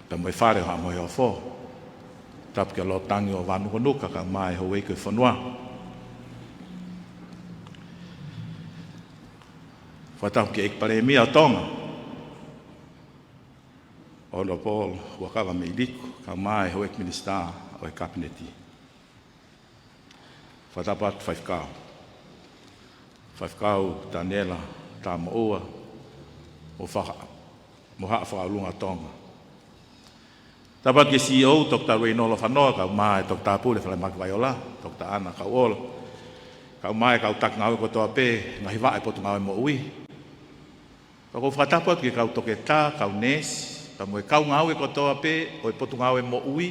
pea mo e Fale ʻo Haʻa Moheofo. Tapu kia Lord Tangi ʻo Vānukonuka, kae ʻumaʻā e houʻeiki ʻo e fonua. Fakatapu ki he ʻEiki Palēmia ʻo Tonga, Honourable Huʻakavameiliku, kae ʻumaʻā e houʻeiki minisitā ʻo e Kapineti. Fakatapu atu Faifekau. Faifekau Taniela Tamoʻua, mo faka-, mo Haʻa Fakaʻulunga Tonga. Tapu atu ki he C E O, Doctor Reinolo Fanoa, kae ʻumaʻā e Toketā Pule Falemaki Vaiola, Doctor ʻAna Kauʻola, kae ʻumaʻā e kau taki ngāue kotoa pē, ngaahi vaʻe Potungāue Moʻui. Pea ʻoku ou fakatapu atu ki he kau toketā, kau neesi, pea mo e kau ngāue kotoa pē ʻo e Potungāue Moʻui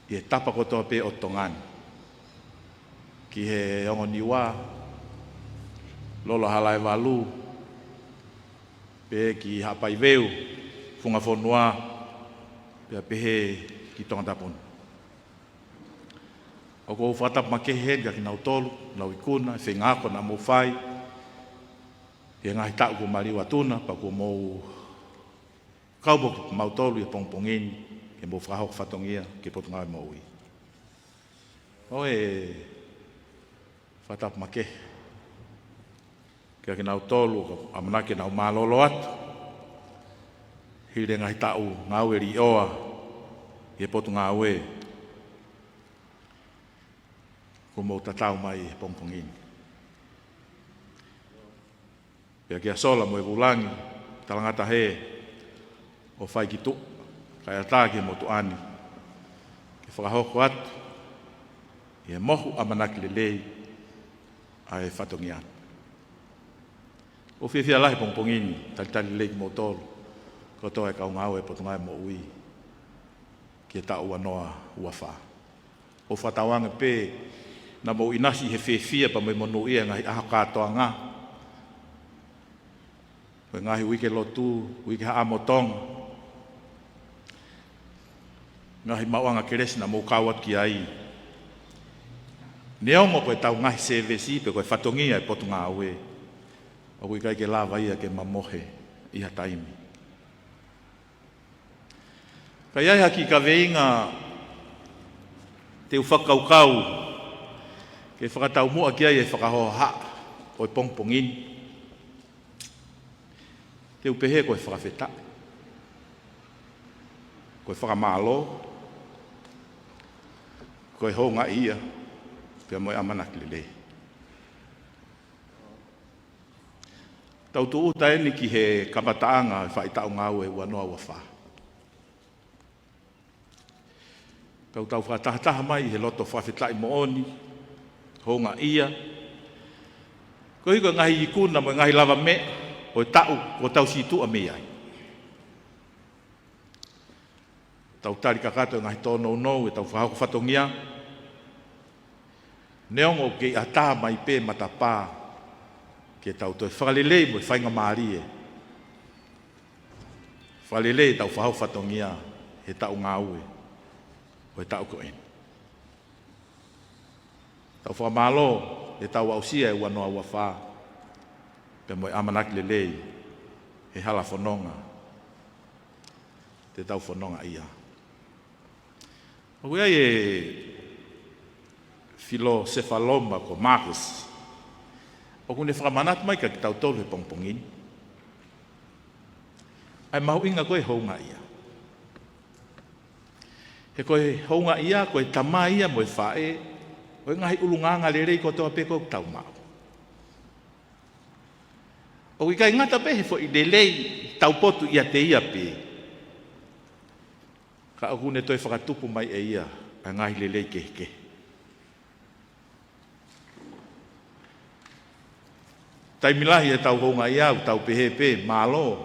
ʻi he tapa kotoa pē ʻo Tonga ni. Ki he Ongo Niua, Lolo Halaevalu, pehē ki Haʻapai Veu, Funga Fonua, pea pehē ki Tongatapu ni. ʻOku ou fakatapu makehe heni kia kinautolu, nau ikuna, feinga ako naʻa mou fai ʻi he ngaahi taʻu kuo maliu atu na, pea kuo mou kau mo kimautolu ʻi he pongipongi ni, ke mou fakahoko fatongia ki he Potungāue Moʻui. ʻOku ou fakatapu makehe kia kinautolu ʻoku ʻamanaki ke nau mālōlō atu, hili e ngaahi taʻu ngāue liʻoa ʻi he Potungāue kuo mou tatau mai he pongipongi ni. Pea kia Sola mo e Vulangi, Talangata Hē, ʻo fai ki tuʻa, kae ʻatā ki he motuʻa ni ke fakahoko atu ʻi he mohu ʻamanaki lelei ʻa e fatongia. ʻOku ou fiefia lahi he pongipongi ni, talitali lelei kimoutolu kotoa e kau ngāue Potungāue Moʻui ki he taʻu ua noa ua fā. ʻOku ou fakatauange pē naʻa mou ʻinasi he fiefia pea mo e monūʻia he ngaahi ʻaho kātoanga, ko e ngaahi uike lotu, uike haʻamo Tonga, ngaahi maʻuʻanga kelesi naʻa mou kau atu ki ai. Neongo ko ʻetau ngaahi sēvesi pe ko e fatongia e Potungāue, ʻoku ʻikai ke lava ia ke mamohe ʻi ha taimi. Ka ʻi ai ha kiʻi kaveinga Te u fakakaukau ke fakataumuʻa ki ai e fakahohaʻa ʻo e pongipongi ni. Te u pehē ko e fakafetaʻi, ko e fakamālō, ko e houngaʻia, pea mo e ʻamanaki lelei. Tau tūʻuta eni ki he kamataʻanga e faʻahitaʻu ngāue ua noa ua fā. Kau tau fakatahataha mai he loto fakafetaʻi moʻoni, houngaʻia, koeʻuhi ko e ngaahi ikuna mo e ngaahi lavameʻa ʻo e taʻu kuo tau situʻa mei ai. Tau tali kakato e ngaahi tōnounou e tau fakahoko fatongia. Neongo ʻoku kei ʻatā mai pē matapā ke tau toe fakalelei mo e faingamālie. Fakalelei e tau fakahoko fatongia he taʻu ngāue ʻo e taʻu ko eni. Tau fakamālō he tau aʻusia e ua noa ua fā, pea mo e ʻamanaki lelei he hala fononga te tau fononga ia. ʻOku ʻi ai e filōsefa Loma ko Marcus, ʻoku ne fakamanatu mai kia kitautolu he pongipongi ni ʻa e mahuʻinga ko e houngaʻia. He ko e houngaʻia, ko e tamai ia mo e faʻē ʻo e ngaahi ʻulungaanga lelei kotoa pē ʻoku tau maʻu. ʻOku ʻikai ngata pē he foʻi lelei taupotu ʻiate ia pē, ka ʻoku ne toe fakatupu mai ʻe ia ʻa e ngaahi lelei kehekehe. Taimi lahi he tau houngaʻia ʻoku tau pehē pē, mālō,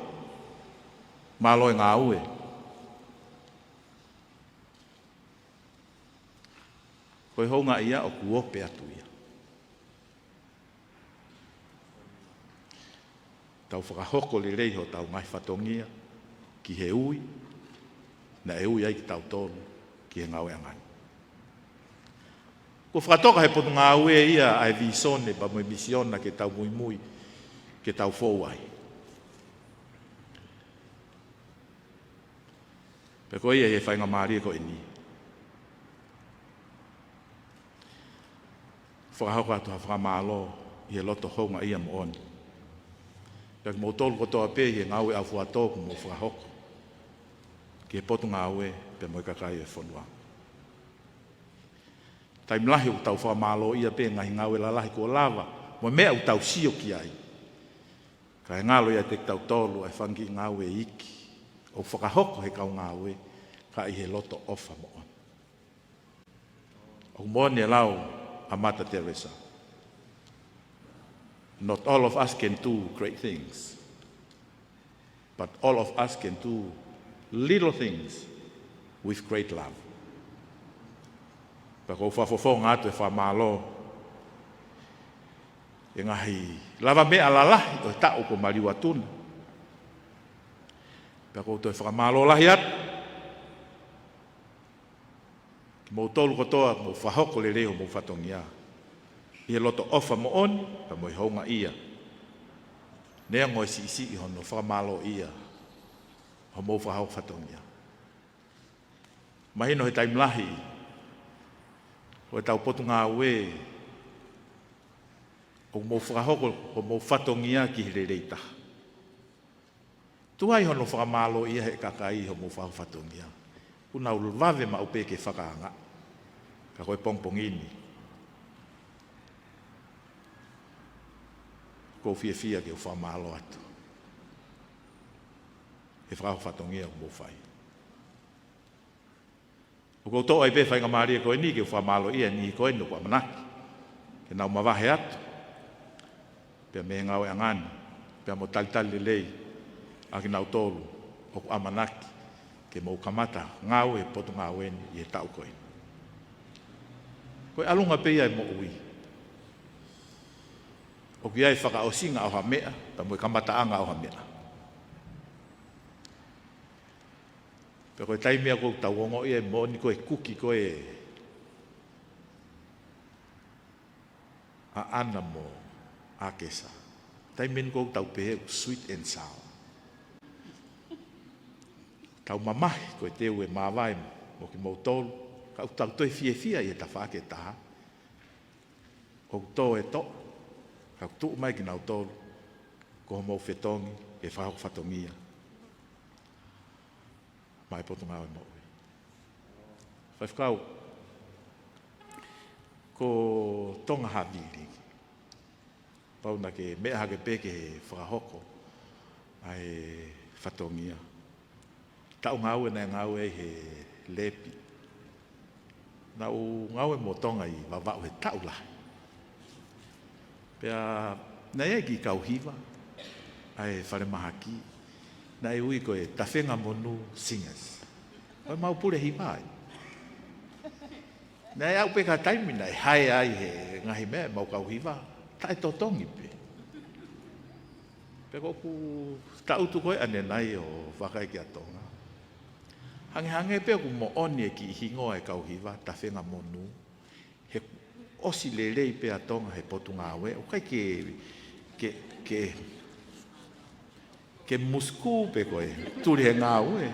mālō e ngāue. Ko e houngaʻia ʻoku ope atu ia. Tau fakahoko lelei hotau ngaahi fatongia ki he ui naʻe ui ai kitautolu ki he ngāueʻanga ni. Kuo fakatoka he potungāue ia ʻa e vīsone pea mo e misiona ke tau muimui, ke tau fou ai. Pea ko ia he faingamālie ko eni, fakahoko atu ha fakamālō ʻi he loto houngaʻia moʻoni. Pea kimoutolu kotoa pē ʻi he ngāue ʻaufuatō kuo mou fakahoko ki he potungāue pea mo e kakai ʻo e fonua. Taimi lahi ʻoku tau fakamālōʻia pē ngaahi ngāue lalahi kuo lava, mo e meʻa ʻoku tau sio ki ai. Ka ʻe ngalo ia ʻiate kitautolu ʻa e fanga kiʻi ngāue iiki ʻoku fakahoko he kau ngāue, ka ʻi he loto ʻofa moʻoni. ʻOku moʻoni e lau ʻa Mother Teresa. Not all of us can do great things, but all of us can do little things with great love. Pea ʻoku ou fakafofonga atu e fakamālō he ngaahi lavameʻa lalahi ʻo e taʻu kuo maliu atu na. Pea ʻoku ou toe fakamālō lahi atu kimoutolu kotoa kuo mou fakahoko lelei homou fatongia ʻi he loto ʻofa moʻoni pea mo e houngaʻia. Neongo e siʻisiʻi hono fakamālōʻia homou fakahoko fatongia. Mahino he taimi lahi ʻo e tau potungāue ʻoku mou fakahoko homou fatongia ki he lelei taha. Tuai hono fakamālōʻia he kakai homou fakahoko fatongia, kuo nau vave maʻu pē ke fakaangaʻi. Ka ko e pongipongi ni, ʻoku ou fiefia ke u fakamālō atu he fakahoko fatongia ʻoku mou fai. ʻOku ou toʻo ai pē faingamālie ko eni ke u fakamālōʻia e niʻihi ko eni ʻoku ʻamanaki ke nau mavahe atu pea mei he ngāueʻanga ni, pea mo talitali lelei ʻa kinautolu ʻoku ʻamanaki ke mou kamata ngāue he potungāue ni ʻi he taʻu ko eni. Ko e ʻalunga pē ia e moʻui. ʻOku ʻi ai e fakaʻosinga ʻo ha meʻa pea mo e kamataʻanga ʻo ha meʻa. Pea ko e taimi ia ʻoku tau ongoʻi ai moʻoni ko e kuki ko ē ʻa ʻAna mo ʻAkesa. Taimi eni ʻoku tau pehē ʻoku sweet and sour. Tau mamahi ko e teu e māvae mo kimoutolu. Ka ʻoku tau toe fiefia ʻi he tafaʻaki ʻe taha, ʻoku tō e toʻa, ka ʻoku tuʻu mai kinautolu ko hoʻomou fetongi ke fakahoko fatongia maʻa e Potungāue Moʻui. Faifekau, ko Tonga Havili, pau naʻa ke meʻa hake pē ke fakahoko ʻa e fatongia. Taʻu ngāue naʻe ngāue ai he Lepi, naʻa ku ngāue mo Tonga ʻi Vavaʻu he taʻu lahi. Pea naʻe ʻi ai e kiʻi kau hiva ʻa e falemahaki, naʻe ui ko e Tafenga Monū Singers. Ko e mau pule hiva ai. Naʻe aʻu pē ki ha taimi naʻe hae ai he ngaahi meʻa, mau kau hiva, taʻetotongi pē. Pea ko ʻeku tangutu ko ē ʻanenai ʻo vakai kia Tonga, hangehangē pē ʻoku moʻoni e kiʻi hingoa e kau hiva, Tafenga Monū, he ʻosi lelei pē ʻa Tonga he Potungāue, ʻoku ʻikai ke, ke, ke, ke musuku pē ko e tuli he ngāue.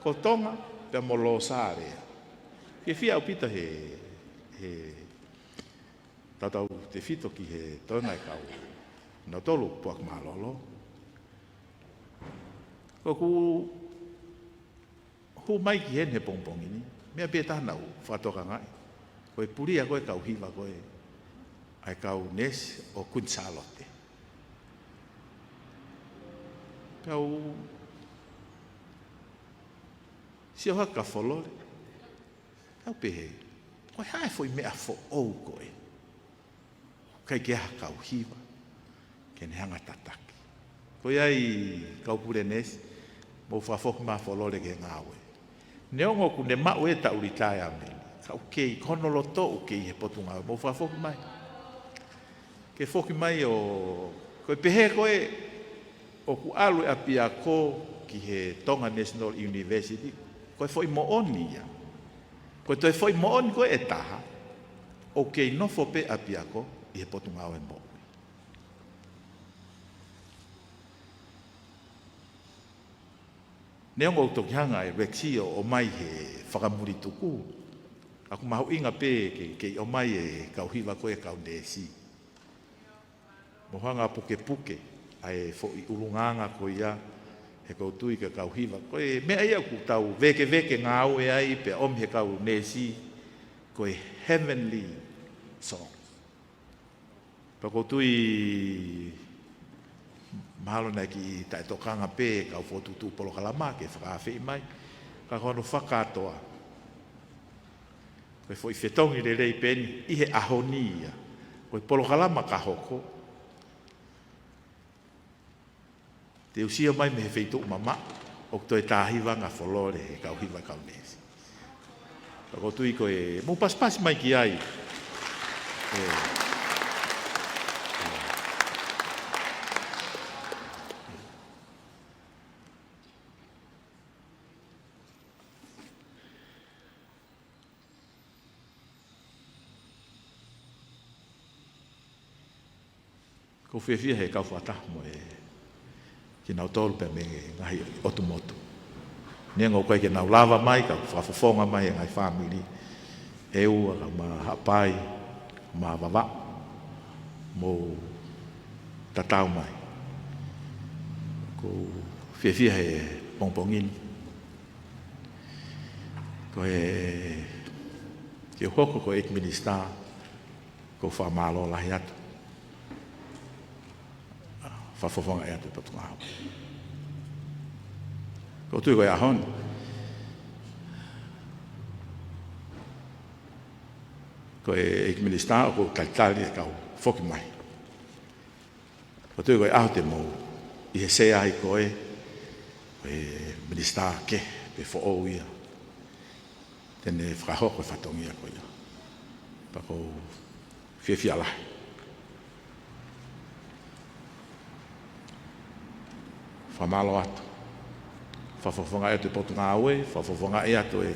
Ko Tonga pea mo Losale. Fiefia ʻaupito he, he tautautefito ki he toenga e kau, nautolu puaka mālōlō. Ko ʻeku hū mai ki heni he pongipongi ni, meʻa pē taha naʻa ku fakatokangaʻi, ko e pulia ko ē kau hiva ko ē ʻa e kau neesi ʻo Kuini Sālote. Pea u sio hake kia Folole, pea u pehē, ko e hā e foʻi meʻa foʻou ko ē? ʻIkai ke ʻi ai ha kau hiva ke ne hanga tataki. Ko ia ai kau pule neesi, mou fakafoki mai Folole ki he ngāue. Neongo ʻoku ne maʻu e taʻu litaea mei, ka ʻoku kei, ko hono loto ʻoku kei he Potungāue, mou fakafoki mai. Ke foki mai ʻo, ko e pehē ko ē ʻoku ʻalu e ʻapiako ki he Tonga National University, ko e foʻi moʻoni ia. Ko e toe foʻi moʻoni ko ē ʻe taha, ʻoku kei nofo pē ʻapiako ʻi he Potungāue Moʻui. Neongo ʻoku toki hanga e Lexi ʻo ʻomai he fakamulituku, ka ʻoku mahuʻinga pē ke, ke ʻomai e kau hiva ko ē kau neesi. Mou hanga pukepuke ʻa e foʻi ʻulungaanga ko ia, he ʻoku ou tui ko e kau hiva, ko e meʻa ia ʻoku tau vēkeveke ngāue ai pea ʻomi he kau neesi, ko e heavenly song. Pea ʻoku ou tui mahalo naʻe kiʻi taʻetokanga pē kau fokotuʻutuʻu polokalama ke fakaafeʻi mai, ka ko hono fakakātoa, ko e foʻi fetongi lelei pē eni ʻi he ʻaho ni ia. Ko e polokalama ka hoko, te u sio mai mei he feituʻu mamaʻo, ʻoku toe tā hiva ange ʻa Folole he kau hiva kau neesi. Pea ʻoku ou tui ko e, mou pasipasi mai ki ai. ʻE. ʻOku ou fiefia he kau fakataha mo e kinautolu pea mei he ngaahi ʻotu motu. Neongo ʻoku ʻikai ke nau lava mai, ka ʻoku fakafofonga mai e ngaahi fāmili ʻe ua, kau mā Haʻapai, mā Vavaʻu, mou tatau mai. ʻOku ou fiefia he pongipongi ni. Ko e, ke u hoko ko e ʻEiki Minisitā, ʻoku ou fakamālō lahi atu. Fakafofongaʻi atu e Potungāue. ʻOku ou tui ko e ʻaho ni, ko e ʻEiki Minisitā ʻoku ou talitali e kau foki mai. ʻOku ou tui ko e ʻaho te mou ʻi he sea ai ko e, ko e minisitā kehe pe foʻou ia te ne fakahoko e fatongia ko ia. Pea ʻoku ou fiefia lahi. Fakamālō atu. Fakafofongaʻi atu e Potungāue, fakafofongaʻi atu e,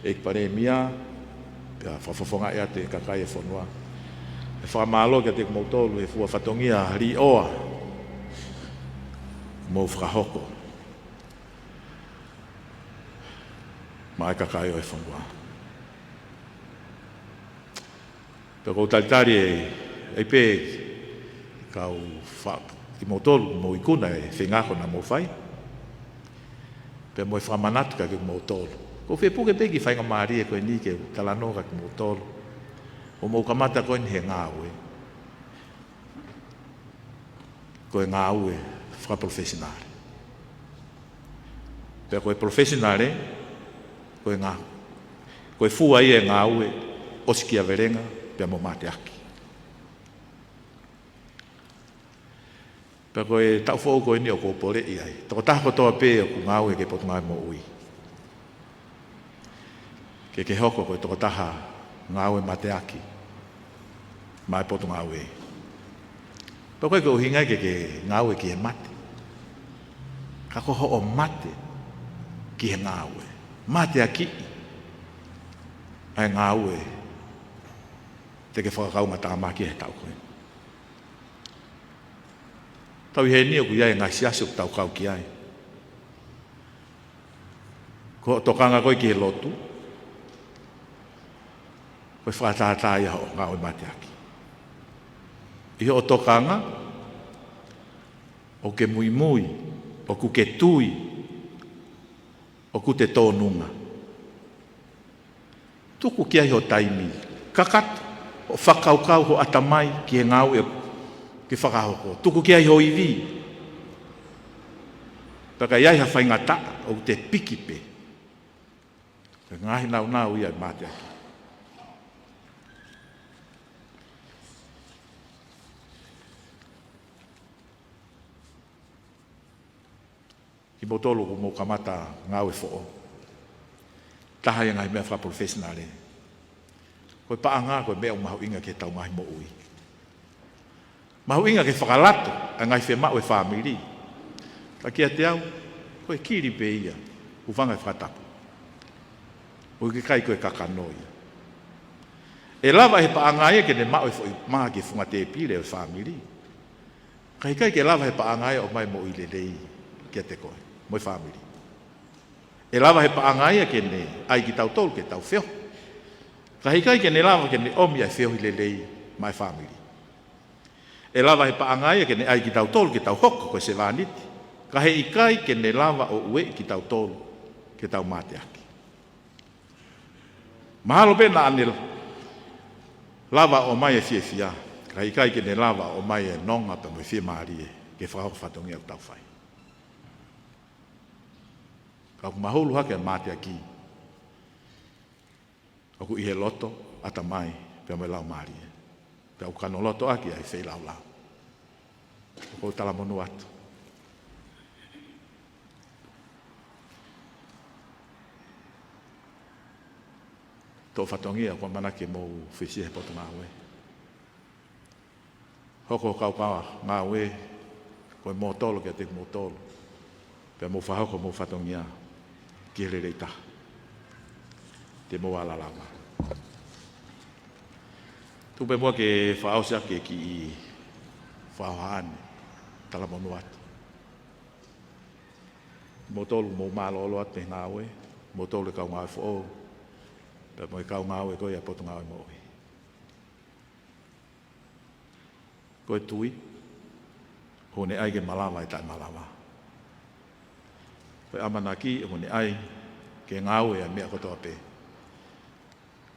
ʻEiki Palēmia, pea fakafofongaʻi atu e kakai e fonua. ʻE fakamālō kiate kimoutolu he fua fatongia līʻoa mou fakahoko. maʻa e kakai ʻo e fonua. Pea ʻoku ou talitali ʻe, ʻe pē kau fa-, kimoutolu mou ikuna e feinga ko ena mou fai. Pea mo e fakamanatu kiate kimoutolu. ʻOku ou fie puke pē kiʻi faingamālie ko eni ke u talanoa kiate kimoutolu. ʻOku mou kamata ko eni he ngāue. Ko e ngāue fakapalofesinale. Pea ko e palofesinale, ko e ngā-, ko e fua ia e ngāue ʻosikiavelenga pea mo mateaki. Pea ko e taʻu foʻou ko eni ʻoku ou poleʻi ai. Tokotaha kotoa pē ʻoku ngāue ki he Potungāue Moʻui. Ke ke hoko ko e tokotaha ngāue mateaki maʻa e Potungāue. Pea ʻoku ʻikai ke ʻuhinga ia ke ke ngāue ki he mate. Ka ko hoʻo mate ki he ngāue. Mateakiʻi ʻa e ngāue te ke fakakaungatāmaki he taʻu ko ē. Tau ʻi heni ʻoku ʻi ai e ngaahi siasi ʻoku tau kau ki ai. Ko hoʻo tokanga ko ē ki he lotu, ko e fakatātā ia hoʻo ngāue mateaki. ʻI hoʻo tokanga, ʻoku ke muimui, ʻoku ke tui, ʻoku te tōnunga. Tuku ki ai ho taimi, kakato hoʻo fakakaukau, ho ʻatamai ki he ngāue ʻoku ke fakahoko. Tuku ki ai ho ivi. Pea ka ʻi ai ha faingataʻa ʻoku te piki pē. Ko e ngaahi naunau ia ʻo e mateaki. Kimoutolu ʻoku mou kamata ngāue foʻou. Taha ia e ngaahi meʻa fakapalofesinale. Ko e paʻanga ko e meʻa ʻoku mahuʻinga ki heʻetau ngaahi moʻui. Mahuʻinga ke fakalato ʻa e ngaahi fiemaʻu ʻa e fāmili. Ka kiate au, ko e kili pē ia, hūfanga he fakatapu. ʻOku ʻikai ko e kakano ia. ʻE lava ʻe he paʻanga ia ke ne maʻu e foʻi mā ki he funga tēpile ʻo e fāmili. Ka ʻikai ke lava ʻe he paʻanga ia ʻo ʻomai moʻui lelei kiate koe mo e fāmili. ʻE lava ʻe he paʻanga ia ke ne ʻai kitautolu ke tau feohi. Ka ʻikai ke ne lava ke ne ʻomi ʻa e feohi lelei maʻa e fāmili. ʻE lava ʻe he paʻanga ia ke ne ʻai kitautolu ke tau hoko ko e sevāniti. Ka heʻikai ke ne lava ʻo ueʻi kitautolu ke tau mateaki. Mahalo pē naʻa ne lava ʻo ʻomai e fiefia, ka ʻikai ke ne lava ʻo ʻomai e nonga pea mo e fiemālie ke fakahoko e fatongia ʻoku tau fai. Ka ʻoku mahulu hake ʻa e mateaki ʻoku ʻi he loto, ʻatamai, pea mo e laumālie. Pea ʻoku kano loto ʻaki ʻa e feilaulau. ʻOku ou talamonū atu. Toʻo fatongia ʻoku ou ʻamanaki ke mou fisia he Potungāue. Hoko ho kaukaua ngāue ko e mōtolo kiate kimoutolu. Pea mou fakahoko homou fatongia ki he lelei taha. Te mou ala lava. Tuku pē muʻa ke fakaʻosi ʻaki e kiʻi fakahohaʻa ni, talamonū atu. Kimoutolu mou mālōlō atu he ngāue, kimoutolu e kau ngāue foʻou, pea mo e kau ngāue ko ia ʻa e Potungāue Moʻui. Ko e tui, ʻoku ne ʻai ke malava e taʻemalava. Ko e ʻamanaki, ʻoku ne ʻai ke ngāue ʻa e meʻa kotoa pē.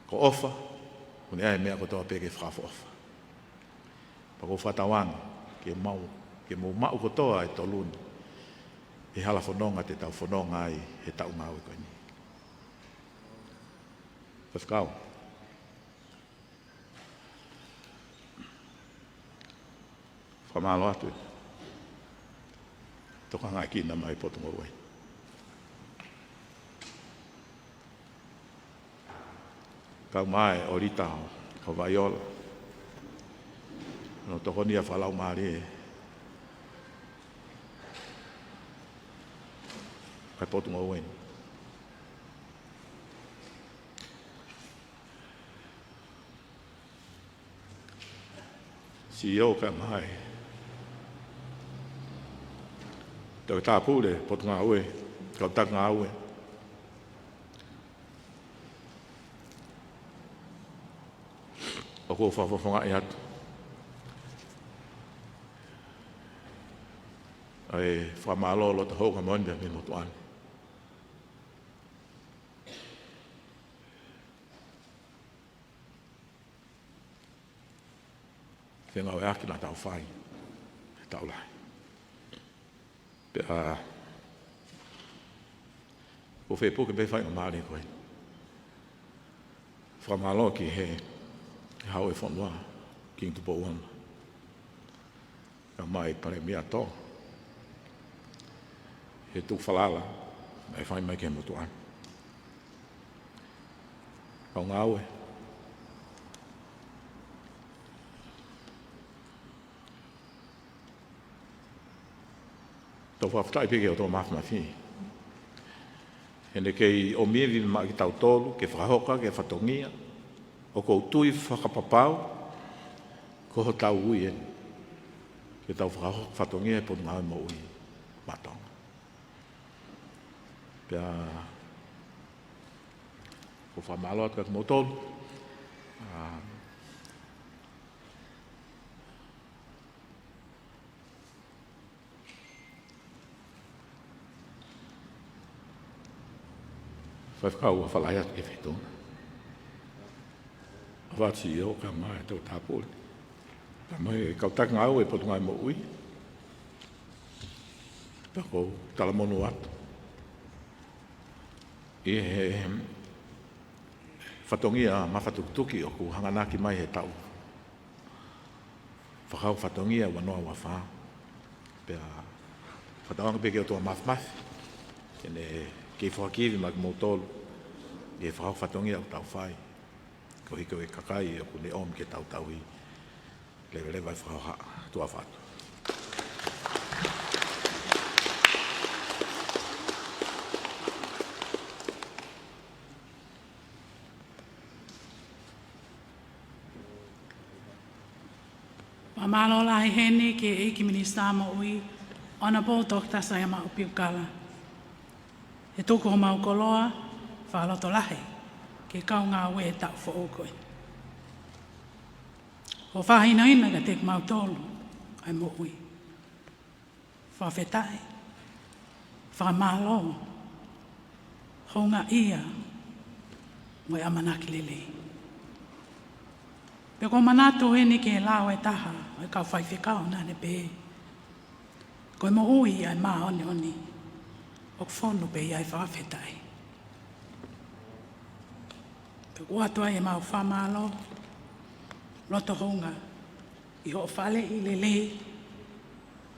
Ko e ʻofa, ʻoku ne ʻai e meʻa kotoa pē ke fakaʻofoʻofa. Pea ʻoku ou fakatauange ke mau, ke mou maʻu kotoa e tolu ni he hala fononga te tau fononga ai he taʻu ngāue ko eni. Faifekau. Fakamālō atu e tokangaʻi mai e Potungāue. Kau mai ʻo Lita ʻo, ʻo Vaiola. Hono tokoni fakalaumālie ʻa e Potungāue. Sio ka mai. Tau tāpule, Potungāue, kau taka ngāue. ʻOku ou fakafofongaʻi atu ʻa e fakamālō loto houngaʻia moʻoni mei he motuʻa ni. Fengāueʻaki naʻa tau fai he taʻu lahi. Pea ʻoku ou fie puke pē faingamālie ko eni. Fakamālō ki he Hau ʻo e fonua, Kingi Tupou Ono, kae ʻumaʻā e Palēmia Tō, he tukufalala naʻe fai mai ki he motuʻa ni. Kau ngāue, tau fakafetaʻi pē ki he ʻOtua Māfimafi, he naʻe kei ʻomi e ivi maʻa kitautolu ke fakahoko ʻaki e fatongia ʻoku ou tui fakapapau ko hotau ui eni, ke tau fakahoko fatongia he Potungāue Moʻui maʻa Tonga. Pea ʻoku ou fakamālō atu kiate kimoutolu. ʻA, Faifekau Afalai atu ki he feituʻu na. ʻAfā Sio, kae ʻumaʻā e Toketā Pule, kae ʻumaʻā e kau taki ngāue ʻo e Potungāue Moʻui. Pea ʻoku ou talamonū atu ʻi he fatongia mafatukituki ʻoku hanganaki mai he taʻu fakahoko fatongia ua noa ua fā. Pea fakatauange pē ki he ʻOtua Māfimafi ke ne kei foaki ivi maʻa kimoutolu ʻi he fakahoko fatongia ʻoku tau fai, koeʻuhi ko e kakai ʻoku ne ʻomi ke tau tauhi, leveleva e fakahohaʻa. Tuʻa ʻofa atu. Fakamālō lahi heni ki he ʻEiki Minisitā Moʻui, Honourable Doctor Saiamaʻu Piukala, he tuku homau koloa fakalotolahi ki he kau ngāue he taʻu foʻou ko eni. ʻOku fakahinohino kiate kimautolu ʻa e moʻui. Fakafetaʻi, fakamālō, houngaʻia, mo e ʻamanaki lelei. Pea ʻoku ou manatu heni ki he lau ʻa e taha ʻo e kau faifekau naʻa ne pehē, ko e moʻui ʻa e māʻoniʻoni ʻoku fonu pē ia ʻi he fakafetaʻi. Pea ʻoku ʻoatu ai ʻemau fakamālō loto houngaʻia ʻi hoʻo faleʻi lelei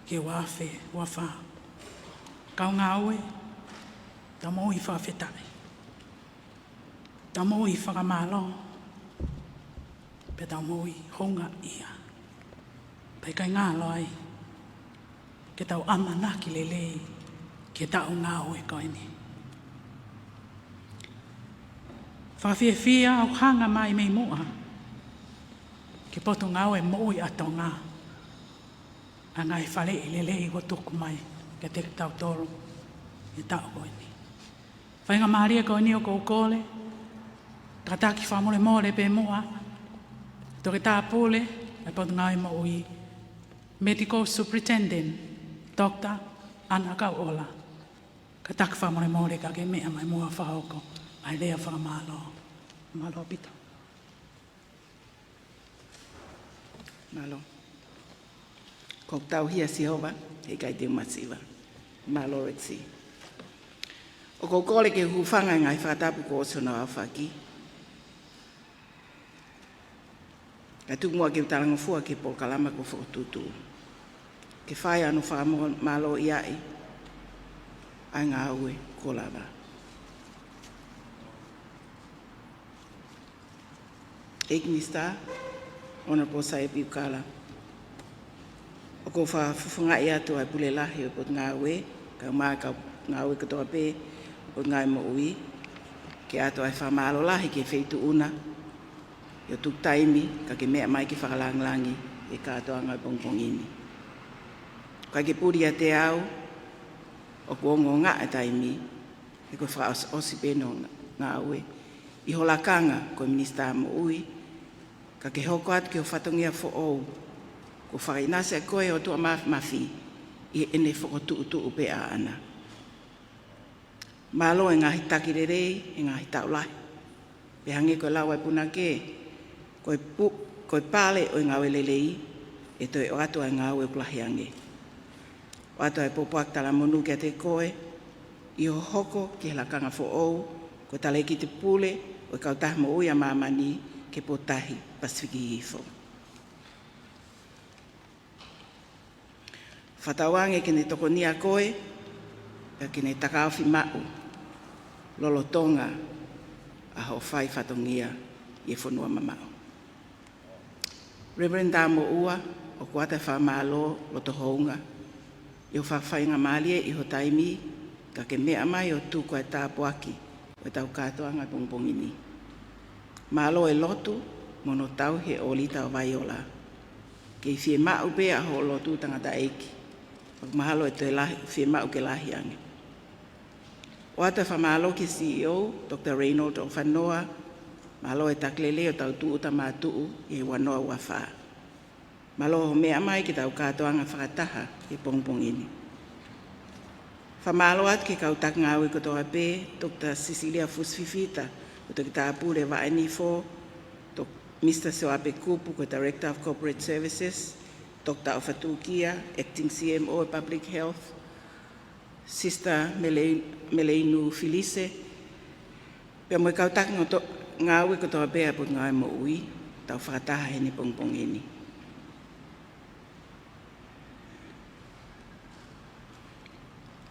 ki he ua afe ua fā. Kau ngāue, tau moʻui fakafetaʻi, tau moʻui fakamālō, pea tau moʻui houngaʻia. Pea ʻikai ngalo ai ke tau ʻamanaki lelei ki he taʻu ngāue ko eni. Fakafiefia ʻoku hanga mai mei muʻa ki he Potungāue Moʻui ʻa Tonga ʻa e ngaahi faleʻi lelei kuo tuku mai kiate kitautolu he taʻu ko eni. Faingamālie ko eni ʻoku ou kole, kātaki fakamolemole pē muʻa, Toketā Pule ʻa e Potungāue Moʻui, Medical Superintendent, Doctor ʻAna ʻAkauʻola, kātaki fakamolemole ka ke meʻa mai muʻa ʻo fakahoko ʻa e lea fakamālō. Mālō ʻaupito. Mālō. Ko hoku tauhi ʻa Sihova, heʻikai te u masiva. Mālō Lexi. ʻOku ou kole ke hūfanga ʻi he ngaahi fakatapu kuo ʻosi hono aofaki, kae tuku muʻa ke u talangofua ki he polokalama kuo fokotuʻutuʻu ke fai hono fakamālōʻiaʻi ʻa e ngāue kuo lava. ʻEiki Minisitā, Honourable Saia Piukala, ʻoku ou fakafofongaʻi atu ʻa e Pule Lahi ʻo e Potungāue, kae ʻumaʻā e kau ngāue kotoa pē ʻo e Potungāue Moʻui, ke ʻoatu ʻa e fakamālō lahi ki he Feituʻu na ʻi hoʻo tuku taimi ka ke meʻa mai ke fakalāngilangi e kātoanga ʻo e pongipongi ni. ʻIkai ke puli ʻiate au ʻoku ongoongoa e taimi, he ko e fakaʻosiʻosi pē hono ngāue ʻi ho lakanga ko e Minisitā Moʻui, Ka ke hoko atu ki ho fatongia foʻou, kuo fakaʻinasi ʻa koe ʻe he ʻOtua Māfimafi ʻi heʻene fokotuʻutuʻu pē ʻaʻana. Mālō e ngaahi taki lelei, e ngaahi taʻu lahi. Pea hangē ko e lau ʻa e punake, ko e pu-, ko e pale ʻo e ngāue lelei, ʻe toe ʻoatu ʻa e ngāue ʻoku lahi ange. ʻOatu ʻa e pōpoaki talamonū kiate koe, ʻi hoʻo hoko ki he lakanga foʻou, ko e Talēkiti Pule ʻo e Kautaha Moʻui ʻa Māmani ki he Potutahi Pasifiki Hihifo. Fakatauange ke ne tokonia koe, pea ke ne takaofi maʻu, lolotonga ʻa hoʻo fai fatongia ʻi he fonua mamaʻo. Reverend Tāmoʻua, ʻoku ʻoatu e fakamālō loto hounga ʻi hoʻo fakafaingamālie ʻi ho taimi, ka ke meʻa mai ʻo tuku ʻa e tāpuaki ʻo ʻetau kātoanga pongipongi ni. Mālō e lotu mo hono tauhi e ʻōlita ʻo Vaiola. Kei fiemaʻu pē ʻa hoʻo lotu tangataʻeiki. Pea ʻoku mahalo ʻe toe lahi, fiemaʻu ke lahi ange. ʻOatu e fakamālō ki he C E O, Doctor Raynold ʻOfanoa, mālō e taki lelei ʻo hotau tūʻuta mātuʻu ʻi he ua noa ua fā. Mālō hoʻo meʻa mai ki heʻetau kātoanga fakataha he pongipongi ni. Fakamālō atu ki he kau taki ngāue kotoa pē, Doctor Cecilia Fusi Fifita, ko e Toketā Pule Vaʻe Nifo, Doc-, Mister Sioape Kupu, ko e Director of Corporate Services, Doctor ʻOfa Tūkia, Acting C M O Public Health, Sister Mele-, Meleinu Filise, pea mo e kau taki ngoto-, ngāue kotoa pē ʻa e Potungāue Moʻui, tau fakataha heni pongipongi ni.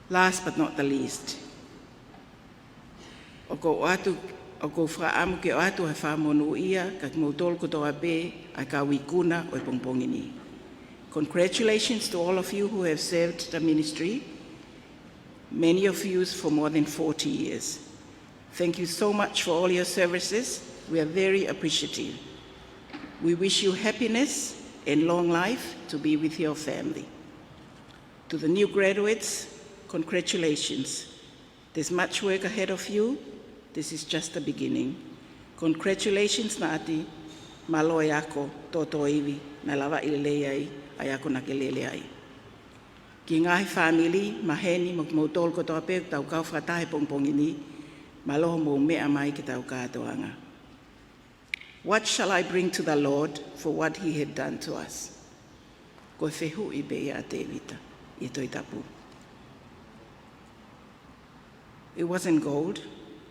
Last but not the least, ʻoku ou ʻoatu, ʻoku ou fakaʻamu ke ʻoatu ʻa e fakamonūʻia kiate kimoutolu kotoa pē ʻa e kau ikuna ʻo e pongipongi ni. Congratulations to all of you who have served the ministry, many of you for more than forty years. Thank you so much for all your services. We are very appreciative. We wish you happiness and long life to be with your family. To the new graduates, congratulations. There's much work ahead of you. This is just the beginning. Congratulations, Naʻati. Mālō e ako, tōtōivi, naʻe lavaʻi lelei ai ʻa e ako naʻa ke lele ai. Ki he ngaahi fāmili, maheni, mo kimoutolu kotoa pē ʻoku tau kau fakataha he pongipongi ni, mālō hoʻomou meʻa mai ki heʻetau kātoanga. What shall I bring to the Lord for what he had done to us? Ko e fehuʻi pē ia ʻa Tēvita ʻi he Tohi Tapu. It wasn't gold,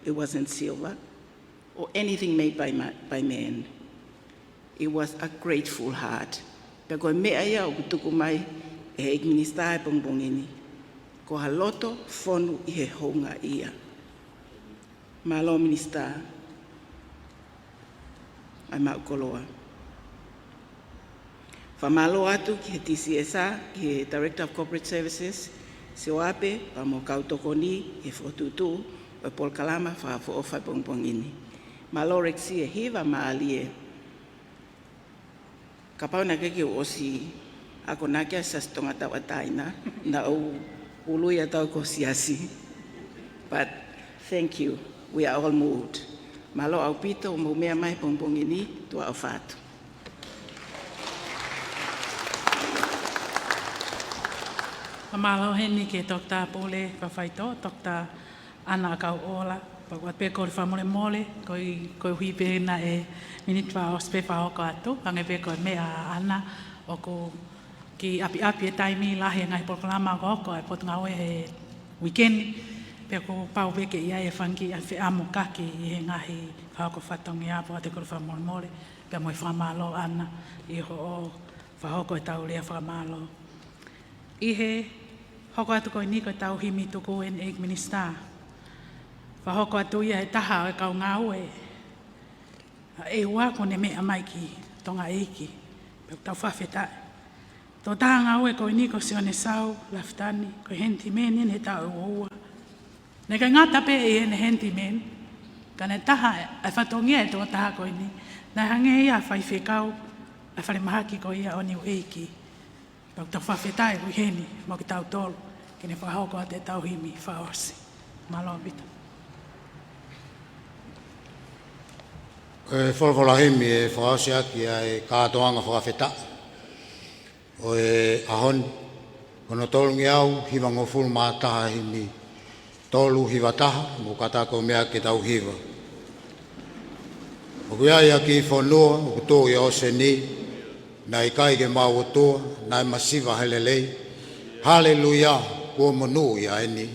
it wasn't silver, or anything made by ma-, by man. It was a grateful heart. Pea ko e meʻa ia ʻoku tuku mai ʻe he ʻEiki Minisitā he pongipongi ni, ko ha loto fonu ʻi he houngaʻia. Mālō Minisitā, ʻa e maʻu koloa. Fakamālō atu ki he T C S R, ki he Director of Corporate Services, Sioape, pea mo e kau tokoni he fokotuʻutuʻu ʻo e polokalama fakaʻofoʻofa he pongipongi ni. Mālō Rexi e hiva, mālie. Kapau naʻe ʻikai ke u ʻosi akonaki ʻa e Siasi Tonga Tauʻatāina, naʻa ku ului ʻa e tau ko Siasi. But thank you. We are all moved. Mālō ʻaupito hoʻomou meʻa mai he pongipongi ni, tuʻa ʻofa atu. Fakamālō heni ki he Toketā Pule Fakafaitoʻo, Toketā ʻAna ʻAkauʻola, pea ʻoku ou pehē ko e fakamolemole, ko e, koeʻuhi pē naʻe miniti fakaʻosi pē fakahoko atu, hangē pē ko e meʻa ʻa ʻAna ʻoku kiʻi ʻapiʻapi e taimi, lahi e ngaahi polokalama ʻoku hoko ʻe he Potungāue he uike ni, pea kuo pau pē ke ʻi ai e fanga kiʻi feʻamokaki ʻi he ngaahi fakahoko fatongia, pea ʻoku ou fakamolemole, pea mo e fakamālō ʻAna ʻi hoʻo fakahoko ʻetau lea fakamālō. ʻI he hoko atu ko eni ko ʻetau himi tuku ʻEiki Minisitā. Fakahoko atu ia ʻe he taha ʻo e kau ngāue ʻa e ua kuo ne meʻa mai ki Tonga ʻEiki. Pea ʻoku tau fakafetaʻi. Tokotaha ngāue ko eni ko Sione Sau Lafitani, ko e handyman ʻi he taʻu ʻe ua ua. Naʻe ʻikai ngata pē ʻi heʻene handyman, ka naʻe taha ʻa e fatongia ʻa e tokotaha ko eni, naʻe hangē ia ha faifekau ʻa e falemahaki ko ia ʻo Niuʻeiki. Pea ʻoku tau fakafetaʻi ʻi heni mo kitautolu ke ne fakahoko atu ʻetau himi fakaʻosi. Mālō ʻaupito. Ko e folofola himi ʻe fakaʻosi ʻaki ʻa e kātoanga fakafetaʻi ʻo e ʻaho ni, ko hono tolungeau hivangofulu mā taha, himi tolu hiva taha, mou kātaki ʻo meʻa ke tau hiva. ʻOku ʻi ai ha kiʻi fonua ʻoku tuʻu ʻi ʻōseni, naʻe ʻikai ke mau ʻOtua, naʻe masiva he lelei. Haleluia, kuo monūʻia eni.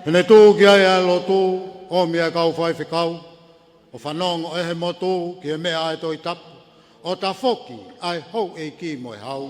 He ne tuku ki ai ʻa e lotu, ʻomi ʻa e kau faifekau, ʻo fanongo ʻe he motu ki he meʻa ʻa e Tohi Tapu, ʻo tafoki ʻa e houʻeiki mo e hau.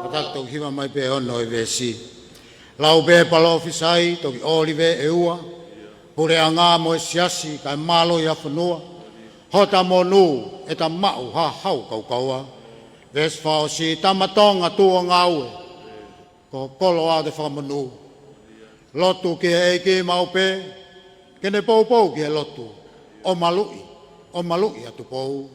Kātaki toki hiva mai pē ʻa e ono ʻo e veesi. Lau pē palōfisai, toki ʻōlive ʻe ua, puleʻanga mo e siasi, kae mālohi ʻa fonua, hota monū ʻe ta maʻu ha hau kaukaua. Veesi fakaʻosi, tama Tonga tuʻu ʻo ngāue, ko ho koloa ke fakamonū. Lotu ki he ʻEiki maʻu pē, ke ne poupou ki he lotu, ʻo maluʻi, ʻo maluʻi ʻa Tupou.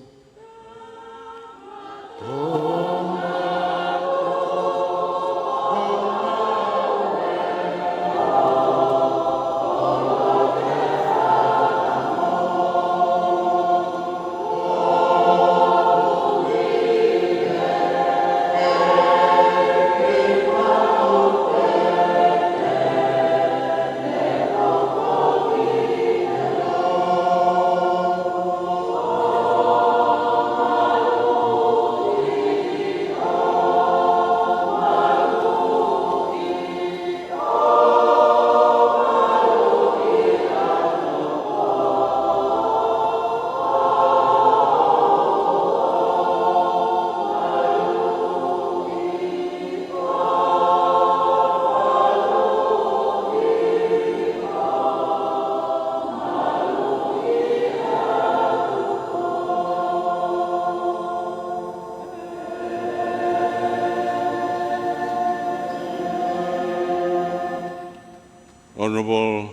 Honourable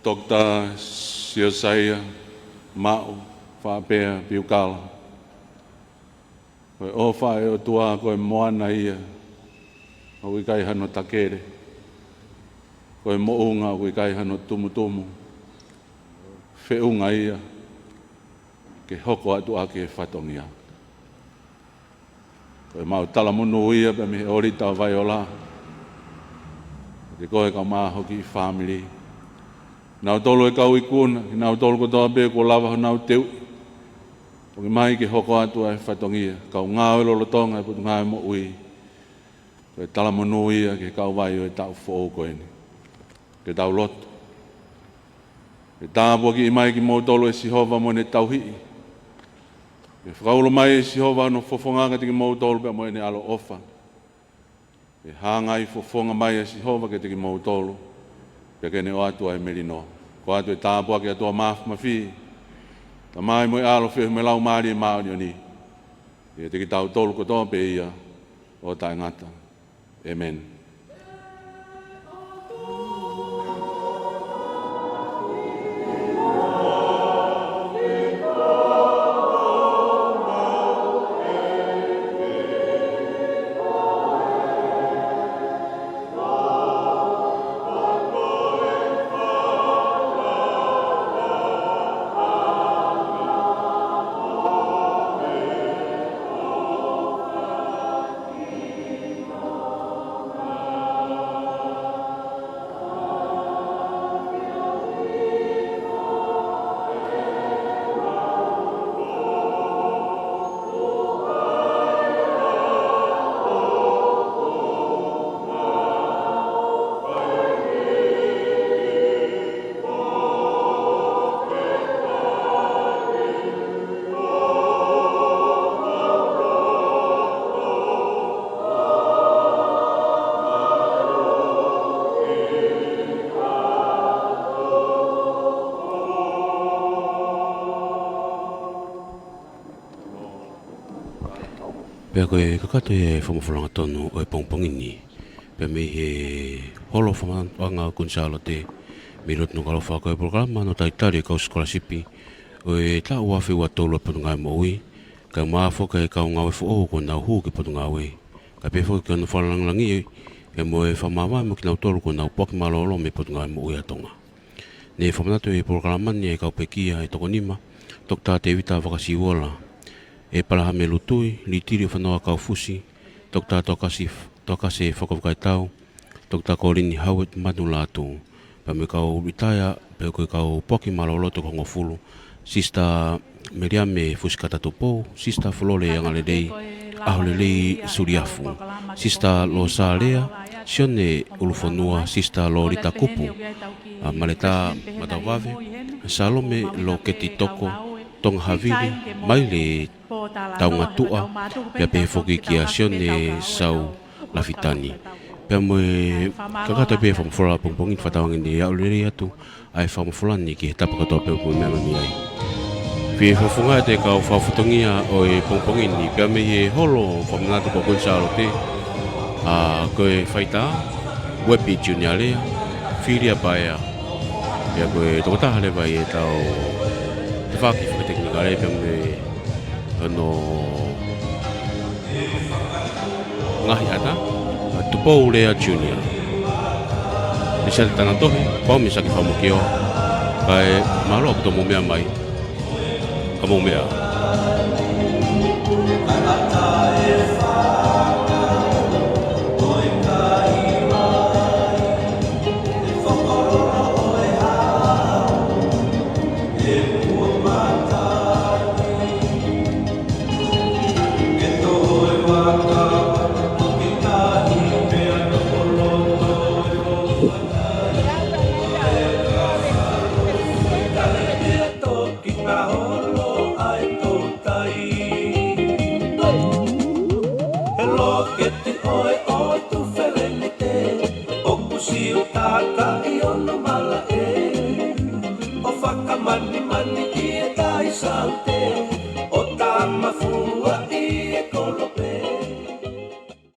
Doctor Siosaia Maʻu Faʻapea Piukala. Ko e ʻofa ʻa e ʻOtua ko e moana ia ʻoku ʻikai hano takele. Ko e moʻunga ʻoku ʻikai hano tumutumu. Feʻunga ia ke hoko atu ʻaki e fatongia. Ko ʻemau talamonū ia pea mei he ʻōlita ʻo Vaiola, ʻiate koe kae ʻumaʻā hoʻo kiʻi fāmili. Kinautolu e kau ikuna, kinautolu kotoa pē kuo lava honau teuʻi. Foki mai ke hoko atu ʻa e fatongia, kau ngāue lolotonga e Potungāue Moʻui. Ko e talamonū ia ki he kauvai ʻo e taʻu foʻou ko eni. Ke tau lotu. Ke tāpuakiʻi mai kimoutolu ʻe Sihova mo ʻene tauhi. ʻE fakaulo mai ʻe Sihova hono fofonga kiate kimoutolu pea mo ʻene ʻaloʻofa. ʻE hangai fofonga mai ʻe Sihova kiate kimoutolu, pea ke ne ʻoatu ʻa e melino. Ko atu e tāpuaki ʻa e ʻOtua Māfimafi, Tamai mo e ʻAlo, feohi mo e Laumālie Māʻoniʻoni, ʻiate kitautolu kotoa pē ia ʻo taʻengata. ʻĒmeni. Pea ko e kakato ia e fakafofonga tonu ʻo e pongipongi ni, pea mei he Holo Fakamanatuʻanga ʻo Kuini Sālote, mei loto Nukuʻalofa, ko e polokalama hono talitali ʻo e kau sikolasipi ʻo e taʻu ua afe ua tolu ʻa e Potungāue Moʻui, kae ʻumaʻā foki e kau ngāue foʻou kuo nau hū ki Potungāue, kae pehē foki ki hono fakalāngilangiʻi pea mo e fakamāvae mo kinautolu kuo nau poaki mālōlō mei Potungāue Moʻui ʻa Tonga. Ne fakamanatu e polokalama ni ʻe he kau pekia ʻe toko nima: Toketā Tēvita Vakasiuola, ʻEpalahame Lutui, Litili ʻOfanoa Kaufusi, Toketā Toakasi, Toakase Fakafakaetau, Toketā Kolini Haueti Manulatu, pea mo e kau litaea pe ko e kau poaki mālōlō ʻe toko hongofulu: Sisitā Meliame Fusikata Tupou, Sisitā Folole Angalelei ʻAholelei Suliafu, Sisitā Losālea Sione ʻUlufonua, Sisitā Lolita Kupu, ʻa Maleta Matavave, Salome Loketi Toko, Tonga Havili, Maile Taungatuʻa, pea pehē foki kia Sione Sau Lafitani. Pea mo e kakato pē fakafofonga pongipongi ni, fakatauange ne aʻu lelei atu ʻa e fakafofonga ni ki he tapa kotoa pē ʻoku mou meʻa mai ai. Fie fakafofongaʻi atu e kau fakafofonga ʻo e pongipongi ni, pea mei he Holo Fakamanatu ʻo Kuini Sālote, ʻa, ko e faitā, Uepi Junior Lea, Filia Paea. Pea ko e tokotaha leva ʻi heʻetau tafaʻaki fakatekinikale pea mo e hono ngaohi ʻata, ʻa Tupou Lea Junior. Lisa Tanatohi, Paomi Saki Fakamokio, kae mālō ʻaupito hoʻomou meʻa mai. Ka mou meʻa. Ki ka holo ai tō tai. He loketi ʻo e ʻotu felenite, ʻoku siu tata ʻi ono malaʻe. ʻO fakamanimani ki he tai saute, ʻo tamafu